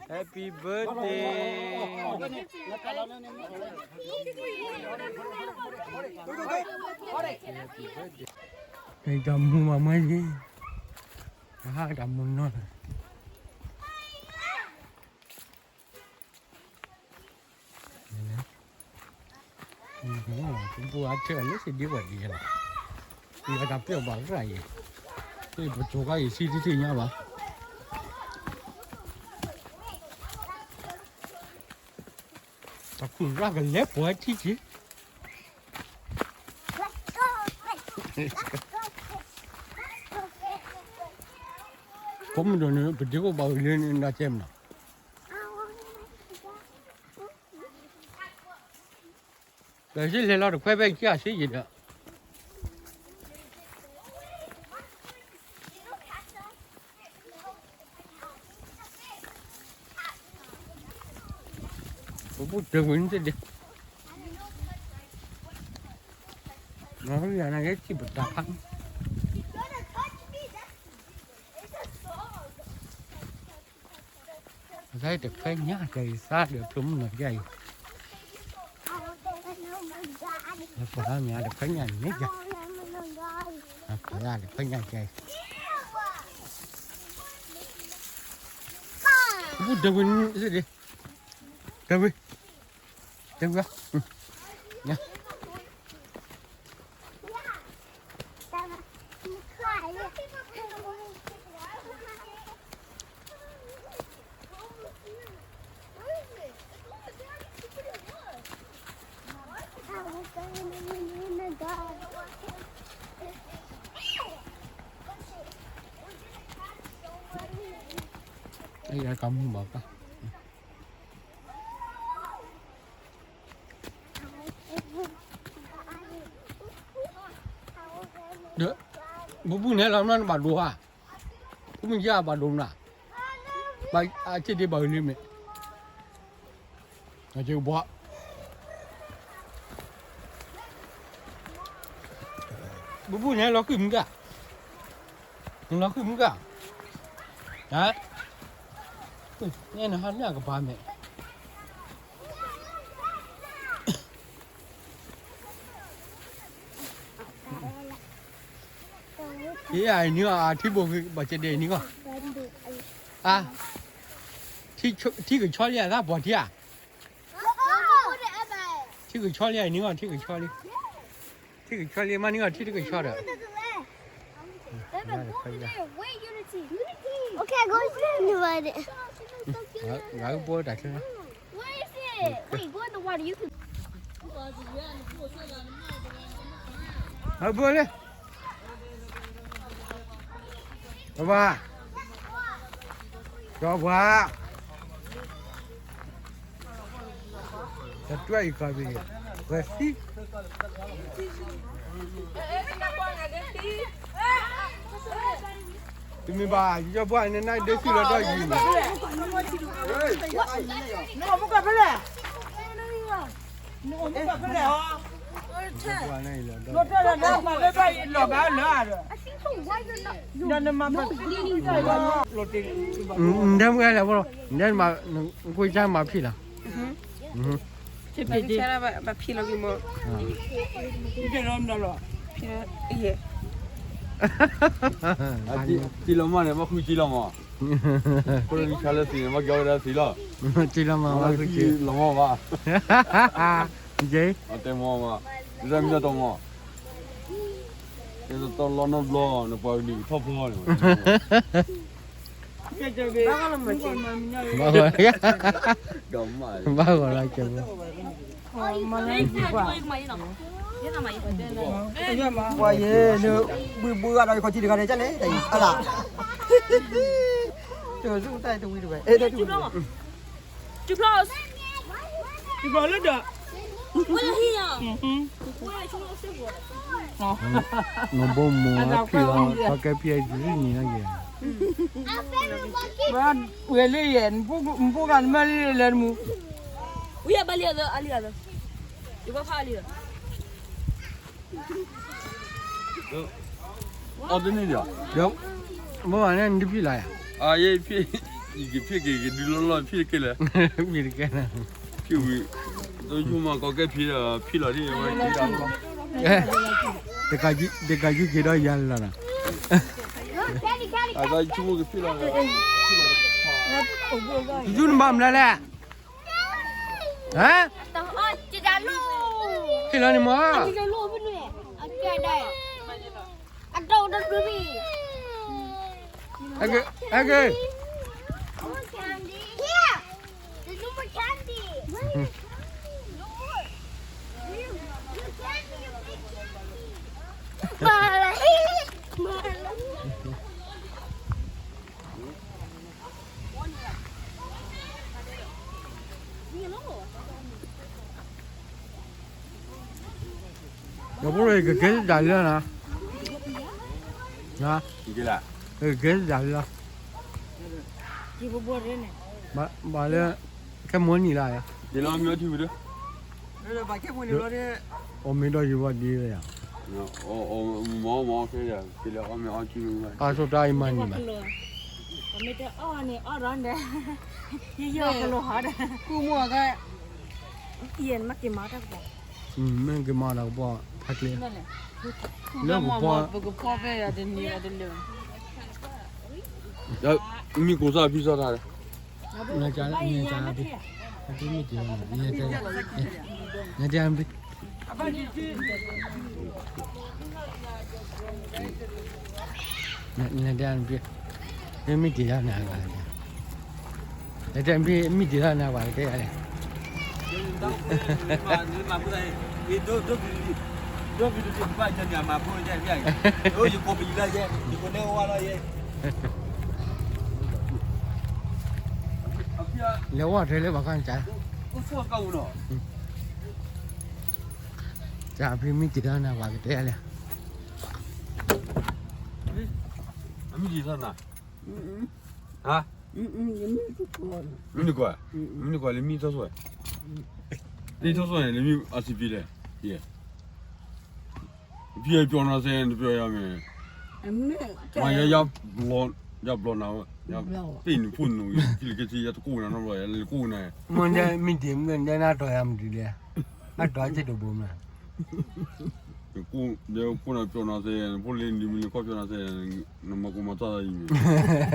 Happy birthday to you. Happy birthday. Happy birthday. Ê, tao mù mà mày gì? Hả, tao mù nó. Nè, nè. Ê, bu á trơ lết thì đi quay đi là. Đi là tao biết bảo cái gì. Thì bu chuột cái gì xí xí xí nhau bảo. Tao cứ ra cái lết của ai chứ chứ. Có mình đồ nữa, phải đi có bảo lên là xem nào. Lawv sib leh lawv tawm khwab peb nkaus sib yim dawm. Kuv pub tawv kuv thiaj, no yam no yog txij puas tas phab. တခွဲညါကဲအံၤ သးဒီးဖျိမုၢ်နီၤကဲအံၤ, ပှၤမၤတခွဲညါန့ၣ်ကဲ, ပှၤတခွဲညါကဲအံၤ, ပူၤတဝံၤ, တဝံၤ, တဝံၤ, ညါ အံၤကမူဘၣ်ကါ, ဒီး ပူၤပူၤန့ၣ်လီၤမနီၤ နဘၣ်ဒိဧါ, ပူၤမ့ၢ်ယါဘၣ်ဒိမနီၤ, ဘၣ်အစ့ဒ့ဘၣ်ဂ့ၤလံမ့ၢ်, အစ့ကဘှီ, ပူၤပူၤန့ၣ်လီၤဃံၢ်မုၢ်ကါ, နလီၤဃံၢ်မုၢ်ကါ, ဟါ, နဲနဟါန့ၢ်အကပၤမ့ၢ် ယအံၤနံၤအီၤ အထံဘိးဘၣ်ကဲဒဲးနံၤအီၤ, အါ, ထံကဆီလံအသးပှၤထံဧါ, ထံကဆီလံအနံၤအီၤ ထံကဆီလံ, ထံကဆီလံမးနံၤအီၤ ထံတကဆီဒီး Okay, go to the water. ဂၤကဘိတၢ်ချၢ, Where is it? Wait, go in the water. You can ဟဲဘိလံ, ပဘၣ်, ကၠီပှၤ, တတွဲအံၤကီၢ်ပံၤ, ဝဲသံ တမ့ၢ်ဘၣ်, ယီၤဘှါန့ၣ် နဒ့ဆူၣ်လီၤဒီးယံၤန့ၣ်, နအိၣ်မူကဖဲလဲၣ်, နအိၣ်မူကဖဲလဲၣ်, လီၤတဲလီၤနမၤလၢဘၣ်အံၤလီၤဘၣ်လၢဒီး, နမၤဘၣ်, နဒဲမုၢ်လဲၣ်ဖိ, နဒဲမၤ, နကွၢ်ကါမၤဖံးလီၤ ဘၣ်ဖံးလီၤက့ၤမး, ဖံးလီၤ, ဖံးလီၤမးန့ၣ် မ့ၢ်ဃုကံလီၤမး, ဖိလၢနဆါလၢသံန့ၣ် မ့ၢ်ကီဝဲဒၣ်သံလီၤ, ကံလီၤမး, မ့ၢ်ဃုကံလီၤမးဘၣ်, ယဲ, တဲမး, ဒ်မ့ၢ်တမး, တဲတလီနီတဘျီ နပှၤကဒုးကထီၣ်ဖျီန့ၣ် ဘၣ်ဂီၤလီၤကဲးဖိ, ပှၤယဲၢ်န့ၣ်, ဘှံးဘှံးဂၤဒီးယခီၣ်ထံးတဂၤန့ၣ် ကလဲၣ်တအံၤအလၢ်, တၢ်တဝံၤတဝဲ, တဘျီလၢဒီး, နဘိမိၢ်အဖံၣ်လီၤ ပှၤကဲဖံၣ်အံၤတရံၣ်နံၤနီၤက့ၤ, ဝဲလၢယဲ, နဖိဂၤနမၢလံလဲၤတမူ, ဝံၤဘၣ်လံအသး, အလံအသး, ယဘၣ်ဖးအလံလီၤ, အီတန့ၢ်ဒီး, မ့ၢ်ဘၣ်န့ၣ် နတဖံၣ်လီၤယၤ, ယဖံၣ်, ယကဖံၣ်က့ၤ ကဒုလီၢ်လီၢ် ဖံၣ်တကဲလၢၤ, ဖံၣ်တကဲလၢၤ, ဖံၣ်ဝံၤ, တဆိကမိၣ်ကီကဲဖံၣ်ဒီး ဖံၣ်လီၤဒ်ဝဲ, တကးယုက့ၤဒီးယၤလီၤနီၤ, အဆိကမိၣ်ကဖံၣ်လီၤ, ယုနဘၣ်မနုၤလဲၣ် ဟါ, ဟ့ၣ်လီၤန့ၣ်မး, ဟဲက့ၤ, ဟဲက့ၤ, Yawboro ကကဲစတၢ်လၢနီၤ, ကကဲစတၢ်လၢ, ဘၣ်လၢ, ခဲမိၢ်နံၤလၢ, အိၣ်မ့ၢ်ဒီးယဝဲဒ်ဝဲယၤ, အဆိတၢ်အံၤမၤန့ၢ်ဘၣ်, မ့ၢ်တအီၣ်န့ၣ်အီၣ်ဒီးဒီး, ယယီၢ်ကလိဟီဒီး, ကူၣ်မူအီၤကဲ, ယမ့ၢ်က့ၤမၤတၢ်ကပီၤ, မ့ၢ်က့ၤမၤတၢ်ကပီၤ ဖးကျဲ, လၢပကဖီ, ပကဖီဖဲယၤတနံၤယၤတလၢာ်, မ့ၢ်ကိးစၢ်ဖံးစၢ်တၢ်, နက, နက, နတဲ, နတဲ, နတဲ, မ့ၢ်တ့ၢ်ယၤနၤ, နတဲမ့ၢ်တ့ၢ်ယၤနၤ, တဲယၤလဲၣ်, လဲၤဝဲထဲလၢဘၣ်ခီနက, ကဖံမ့ၢ်တ့ၢ်ယၤနၤ ပှၤကတဲယၤလဲၣ်, အမ့ၢ်တ့ၢ်ယၤနၤ, မ့ၢ်နကွၢ်, မ့ၢ်နကွၢ်လၢမ့ၢ်ထီၣ်ဆိၣ်, လၢထီၣ်ဆိၣ်န့ၣ် လၢမ့ၢ်အစံးပ့ၤလဲၣ်, ဖံယပျီနီၤစဲ တပျီယၤမ့ၢ်, မ့ၢ်ယၤ, ယၤဘျီနၤ, ပ့ၢ်နဖိနုာ် ဖံလၢကဆံယၤတကိးနၤနီတဘျီ ယၤလၢကိးနၤ, မ့ၢ်ဒ်မ့ၢ် ဒဲနၤတီၤယၤမတံၤလဲၣ်, အတီၤက့ၤတဘိမး ဒီးကိးနၤပျီနီၤစဲ, ဖိလၢနဒုးမ့ၢ်လၢခီပျီနီၤစဲ, နမၤကိးမၤတၢ်အံၤန့ၣ်,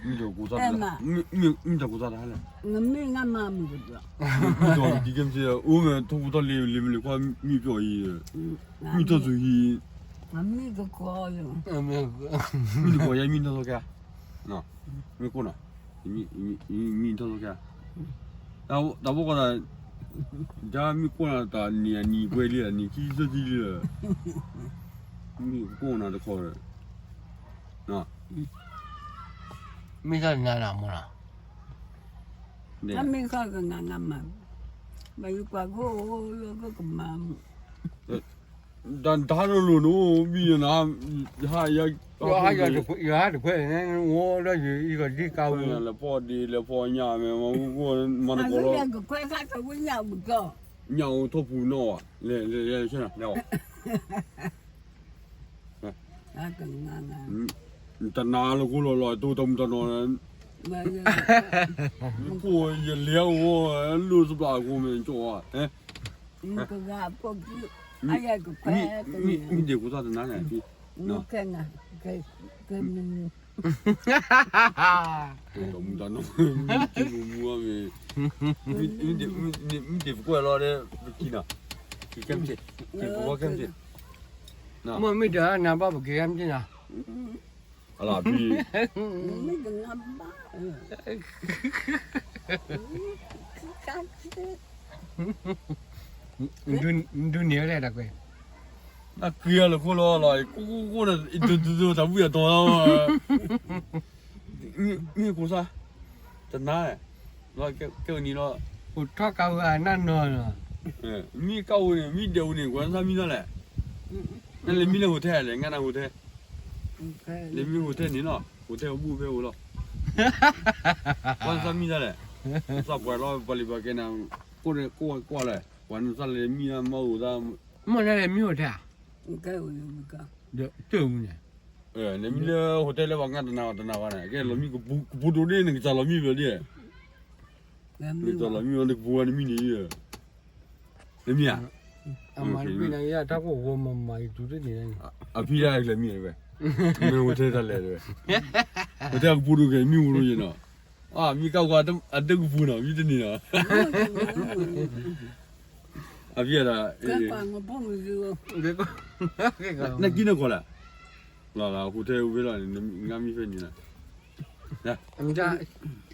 မ့ၢ်တကိးစၢ်တၢ်, မ့ၢ်တကိးစၢ်တၢ်လဲၣ်, မ့ၢ်တကိးစၢ်တၢ်, အိၣ်မ့ၢ်ထီၣ်ပူၤထီၣ်လံၤ လံၤမ့ၢ်လၢခီမ့ၢ်ပျီအံၤ, မ့ၢ်ထီၣ်စူၤဟံၣ်, မ့ၢ်တကိးယၤမ့ၢ်ထီၣ်ဆိကဲ, မ့ၢ်ကိးနၤ, မ့ၢ်ထီၣ်ဆိကဲ, တၢ်ဘိကီၢ်ဒီး, ဒ်မ့ၢ်ကိးနၤတၢ်နံၤအနံၤပှဲၤလံ နံၤခံဆံသၢဆံလံ, မ့ၢ်ကိးနၤတခီဒီး, မ့ၢ်တၢ်နၤနၤမ့ၢ်လီၤ, မ့ၢ်ကနၤနၤမး, မ့ၢ်ယကွၢ်ခိၣ်လၢကကမၤမး တၢ်တၢ်လိၤလိၤန့ၣ် ဘံၣ်နၤ, ယဟးယၤ, ယဟးတခွဲးန့ၣ် အိၣ်ဒီးယံၤကဒံကါဝံၤ လဲၤဖီဒ့ လဲၤဖီညၣ်မ့ၢ် မၤကိးလီၤ, ညၣ်အိၣ်ထီၣ်ပူၤနီၢ်ဘၣ်, လဲၤလဲၤလဲၤဆဲနၤ, တနာ်လၢခိလီၤလီၤ တိၢ်တမုၢ်တနီၤ, ခိၣ်ယလဲၤအိၣ် လိၣ်စပျၢ်အဃိမ့ၢ်ကၠီ, မ့ၢ်ဒ့ၣ်ကိးသၣ်တနါန့ၣ်, မ့ၢ်ဒ့ၣ်ပကွဲၢ်လီၤဒီး ပကံနီၤ, ကကဲမ့ၢ်, ကကဲမ့ၢ်, မ့ၢ်မ့ၢ်တနါဘၣ်ပကကဲမ့ၢ်နီၤ, အလီၤဖံ ဒုးန့ၢ်ဝဲလဲၣ်တၢ်ကွဲး, အက့ၤလၢခိလီၤလီၤ ကိၢ်ကိၢ်ကိၢ်န့ၣ် တၢ်ဘှံးအတီၤလီၤ, မ့ၢ်ကိးစၢ်, တနါ, ကဲဝဲန့ၣ်လီၤ, အိၣ်ထီၣ်ကါဝဲအနၢ်နီၤလီၤ, မ့ၢ်ကါဝဲန့ၣ် မ့ၢ်ဒဲးဝဲန့ၣ် ကွၢ်နသးမံသးလဲၣ်, နလဲၤမံလၢ hotel လဲၣ် ငါနၤ hotel, လဲၤမံ hotel န့ၣ်လီၤ, hotel အဘူၣ်ဖဲဝဲလီၤ, ကွၢ်နသးမံသးလဲၣ်, သးပှၢ်လီၤ ပှၤလံၤပှၤကဲနၤ, ကိးကွၢ်လဲၣ် ပှၤနသးလဲၤမံမၤအိၣ်သး, မ့ၢ်နလဲၤမံ hotel ဧါ, တၢ်ဝဲန့ၣ် နမံလၢ hotel လၢပှၤငါတနၤတနၤဘၣ်န့ၣ် ကဲလီၤမံ ကပူၤဒိၣ်န့ၣ် နကစၢ်လီၤမံဘျီဒ်, နကစၢ်လီၤမံ နကပူၤဝဲနမံန့ၣ်, နမံဧါ, အမၤတဘ့ၣ်န့ၣ် ယတၢ်ကိၢ်ဂီၤမၤမၤယတူၢ်တန့ၣ်, အဖံတၢ်လဲၤမံဝဲ, မ့ၢ် hotel တၢ်လဲၤဝဲ, hotel ကပူၤဒိၣ်ကဲမံပူၤဒိၣ်ယဲနီၤ, မံကါဝဲအဒၢကပူၤနီၤ မံတန့ၣ်နီၤ, အဖံဒၣ် နကံနကီၢ်လဲၣ်, လီၤလီၤ hotel ဝဲလီၤန့ၣ် ငါမံဖဲန့ၣ်လီၤ,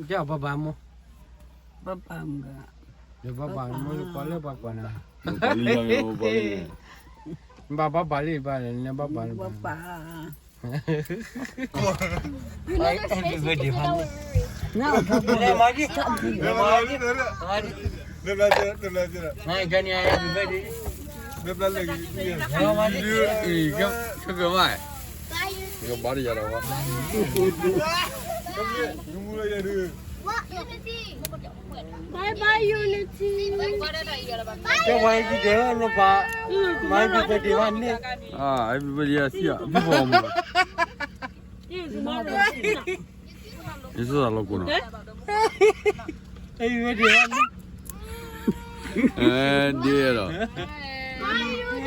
ကဘၣ်ဘၣ်မ့ၢ်, ဘၣ်ဘၣ်မ့ၢ်, ဘၣ်ဘၣ်မ့ၢ် ပှၤလၢပှၤကွၢ်နၤ, ဘၣ်ဘၣ်လံဘၣ်, နဘၣ်ဘၣ်လံဘၣ်, Happy birthday, honey. ကဘၣ်ယၤလီၤဝဲ, Bye bye, Unity. ကဲဝဲဒ်လဲၣ် နပၢ်, Happy birthday ဘၣ်န့ၣ်, Happy birthday အစံၣ်အဘံၣ်ဘီမး, ယစၢ်သးလီၤကိးနီၤ, အဲ ဒ်ဒီး,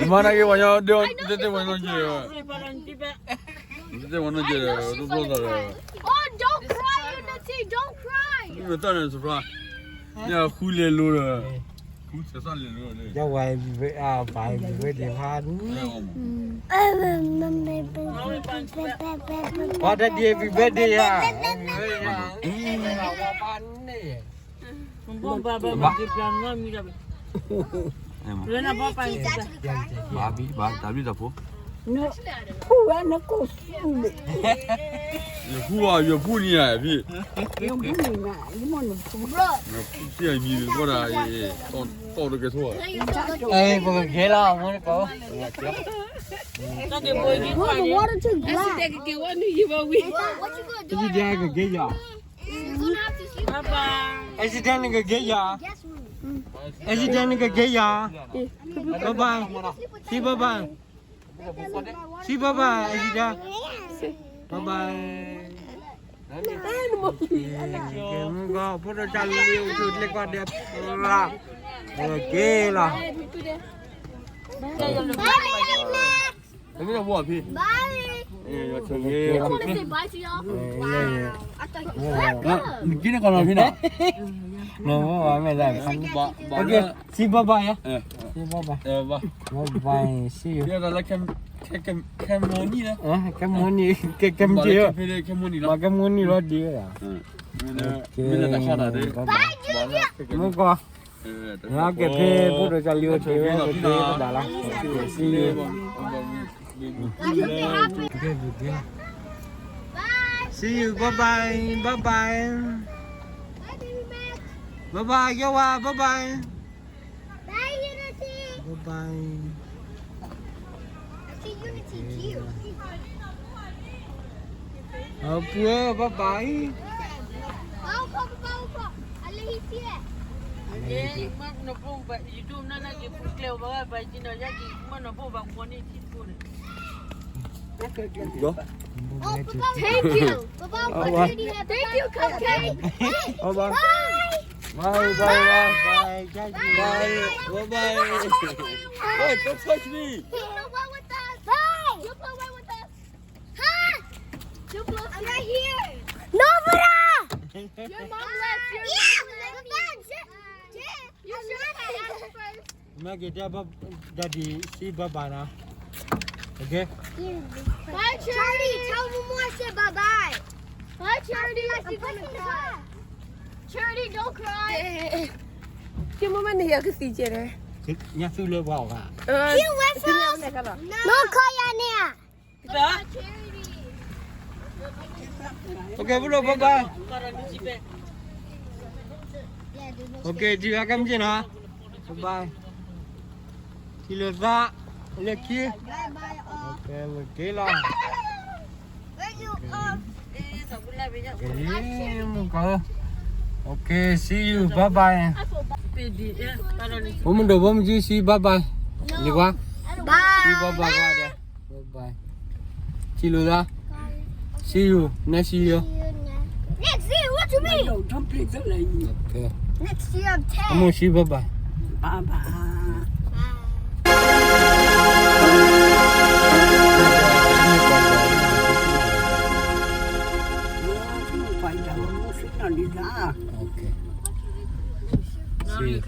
မၤနာ်က့ၤပှၤညီဒ်, တဲတဲပှၤညီက့ၤ, တဲတဲပှၤညီက့ၤဒီး တဖျီသးဒီး, မ့ၢ်တၢ်န့ၣ် surprise, န့ၣ်ဃုလဲၤလိၤဒီး, ဃုဆဲးသၣ်လဲၤလိၤ, ယဝဲ, ပၢ် happy birthday ဖါ, ပၢ် daddy happy birthday ယၤ, ဘၣ်ဘၣ်ဘၣ်ဘၣ်, ဘၣ်ဘၣ်, တၢ်ဘျုးတၢ်ဖှိၣ်, နဖူဝဲနကိၣ်ဆူၣ်န့ၣ်, ယဖူဘၣ် ယဖူန့ၣ်ဧါဖံ, ယဖူန့ၣ်, ယဖူန့ၣ်, တီၢ်တကဲထိၣ်, ပကကဲလီၤ မ့ၢ်တကိး, ကကဲဝဲနုၤယဘၣ်ဝံၤ, ကကဲယၤ, အဲစတၢ်နကကဲယၤ, အဲစတၢ်နကကဲယၤ, bye bye, say bye bye, say bye bye, အဲစတၢ်, bye bye, ကဲမုၢ်ဂီၤ ဖိဒိၣ်ကၢ်လံၤအိၣ်ဆူၣ်ကျဲကွၢ်ဒဲး, ကဲလီၤ, တမ့ၢ်ဘၣ်ဖံ, bye, I want to say bye to y'all, wow, နက့န့ၣ်ကီးနီၤဖံနီၤ, နမ့ၢ်ဘၣ်မ့ၢ်လဲၣ်, say bye bye ယၤ, say bye bye, bye bye, see you, ခဲမုၢ်နံၤ, ခဲမုၢ်နံၤ, ခဲမုၢ်နံၤလီၤဒ်ဝဲဒၣ်, မုၢ်ဂီၤ, ကဲဖဲဖိဒိၣ်ကၢ်လံၤအိၣ်တ့ၢ်ဝဲ ကကဲသဒၣ်လီၤ, see you, see you, bye bye, bye bye, bye bye, ယဝၤ, bye bye, bye bye, အပူၤ, bye bye, ယဒိၣ်နၢ်နၢ်က့ၤပူၤကျဲအိၣ်ဘၣ်ဘၣ်က့ၤနီၤ, ယက့ၤမ့ၢ်နီၤဘိၣ်ဘၣ်ကွီၢ်န့ၣ်ထံဖိန့ၣ်, thank you, thank you, cupcake, bye bye, bye bye, bye bye, bye bye, don't touch me, you play with us, you play with us, huh, I'm right here, no, brother, your mom left, your mom left me, you should have asked first. မ့ၢ်က့ၤတဲ daddy say bye bye နီၤ, okay, bye Charity, tell Momo I said bye bye, bye Charity, she's gonna cry, Charity don't cry, ကမ့ၢ်မ့ၢ်န့ၣ် ယကသံၣ်ကဲးန့ၣ်, ညၣ်သူလၢပှၤအီၣ်ဂၤ, နီၢ်ခီယၤန့ၣ်ဧါ, okay, bye bye, okay, ထံၣ်ဘၣ်ကဲမ့ၢ်က့ၤနီၤ, bye bye, ထံၣ်လိာ်သး, လၢခံ, okay, လၢခံလီၤ, okay, see you, bye bye, ဖိမုၣ်ဒိၣ်ဖိမုၣ်ကၠံ say bye bye, လံၤကွၢ်, say bye bye, bye bye, ထံၣ်လိာ်သး, see you next year, next year, what you mean, don't play like, okay, next year I'm ten, အမိၢ် say bye bye, bye bye, bye, ပှၤအံၤတၢ်ဝဲမုၢ်ဆ့ၣ်နီၤလံၤသး, okay, see you,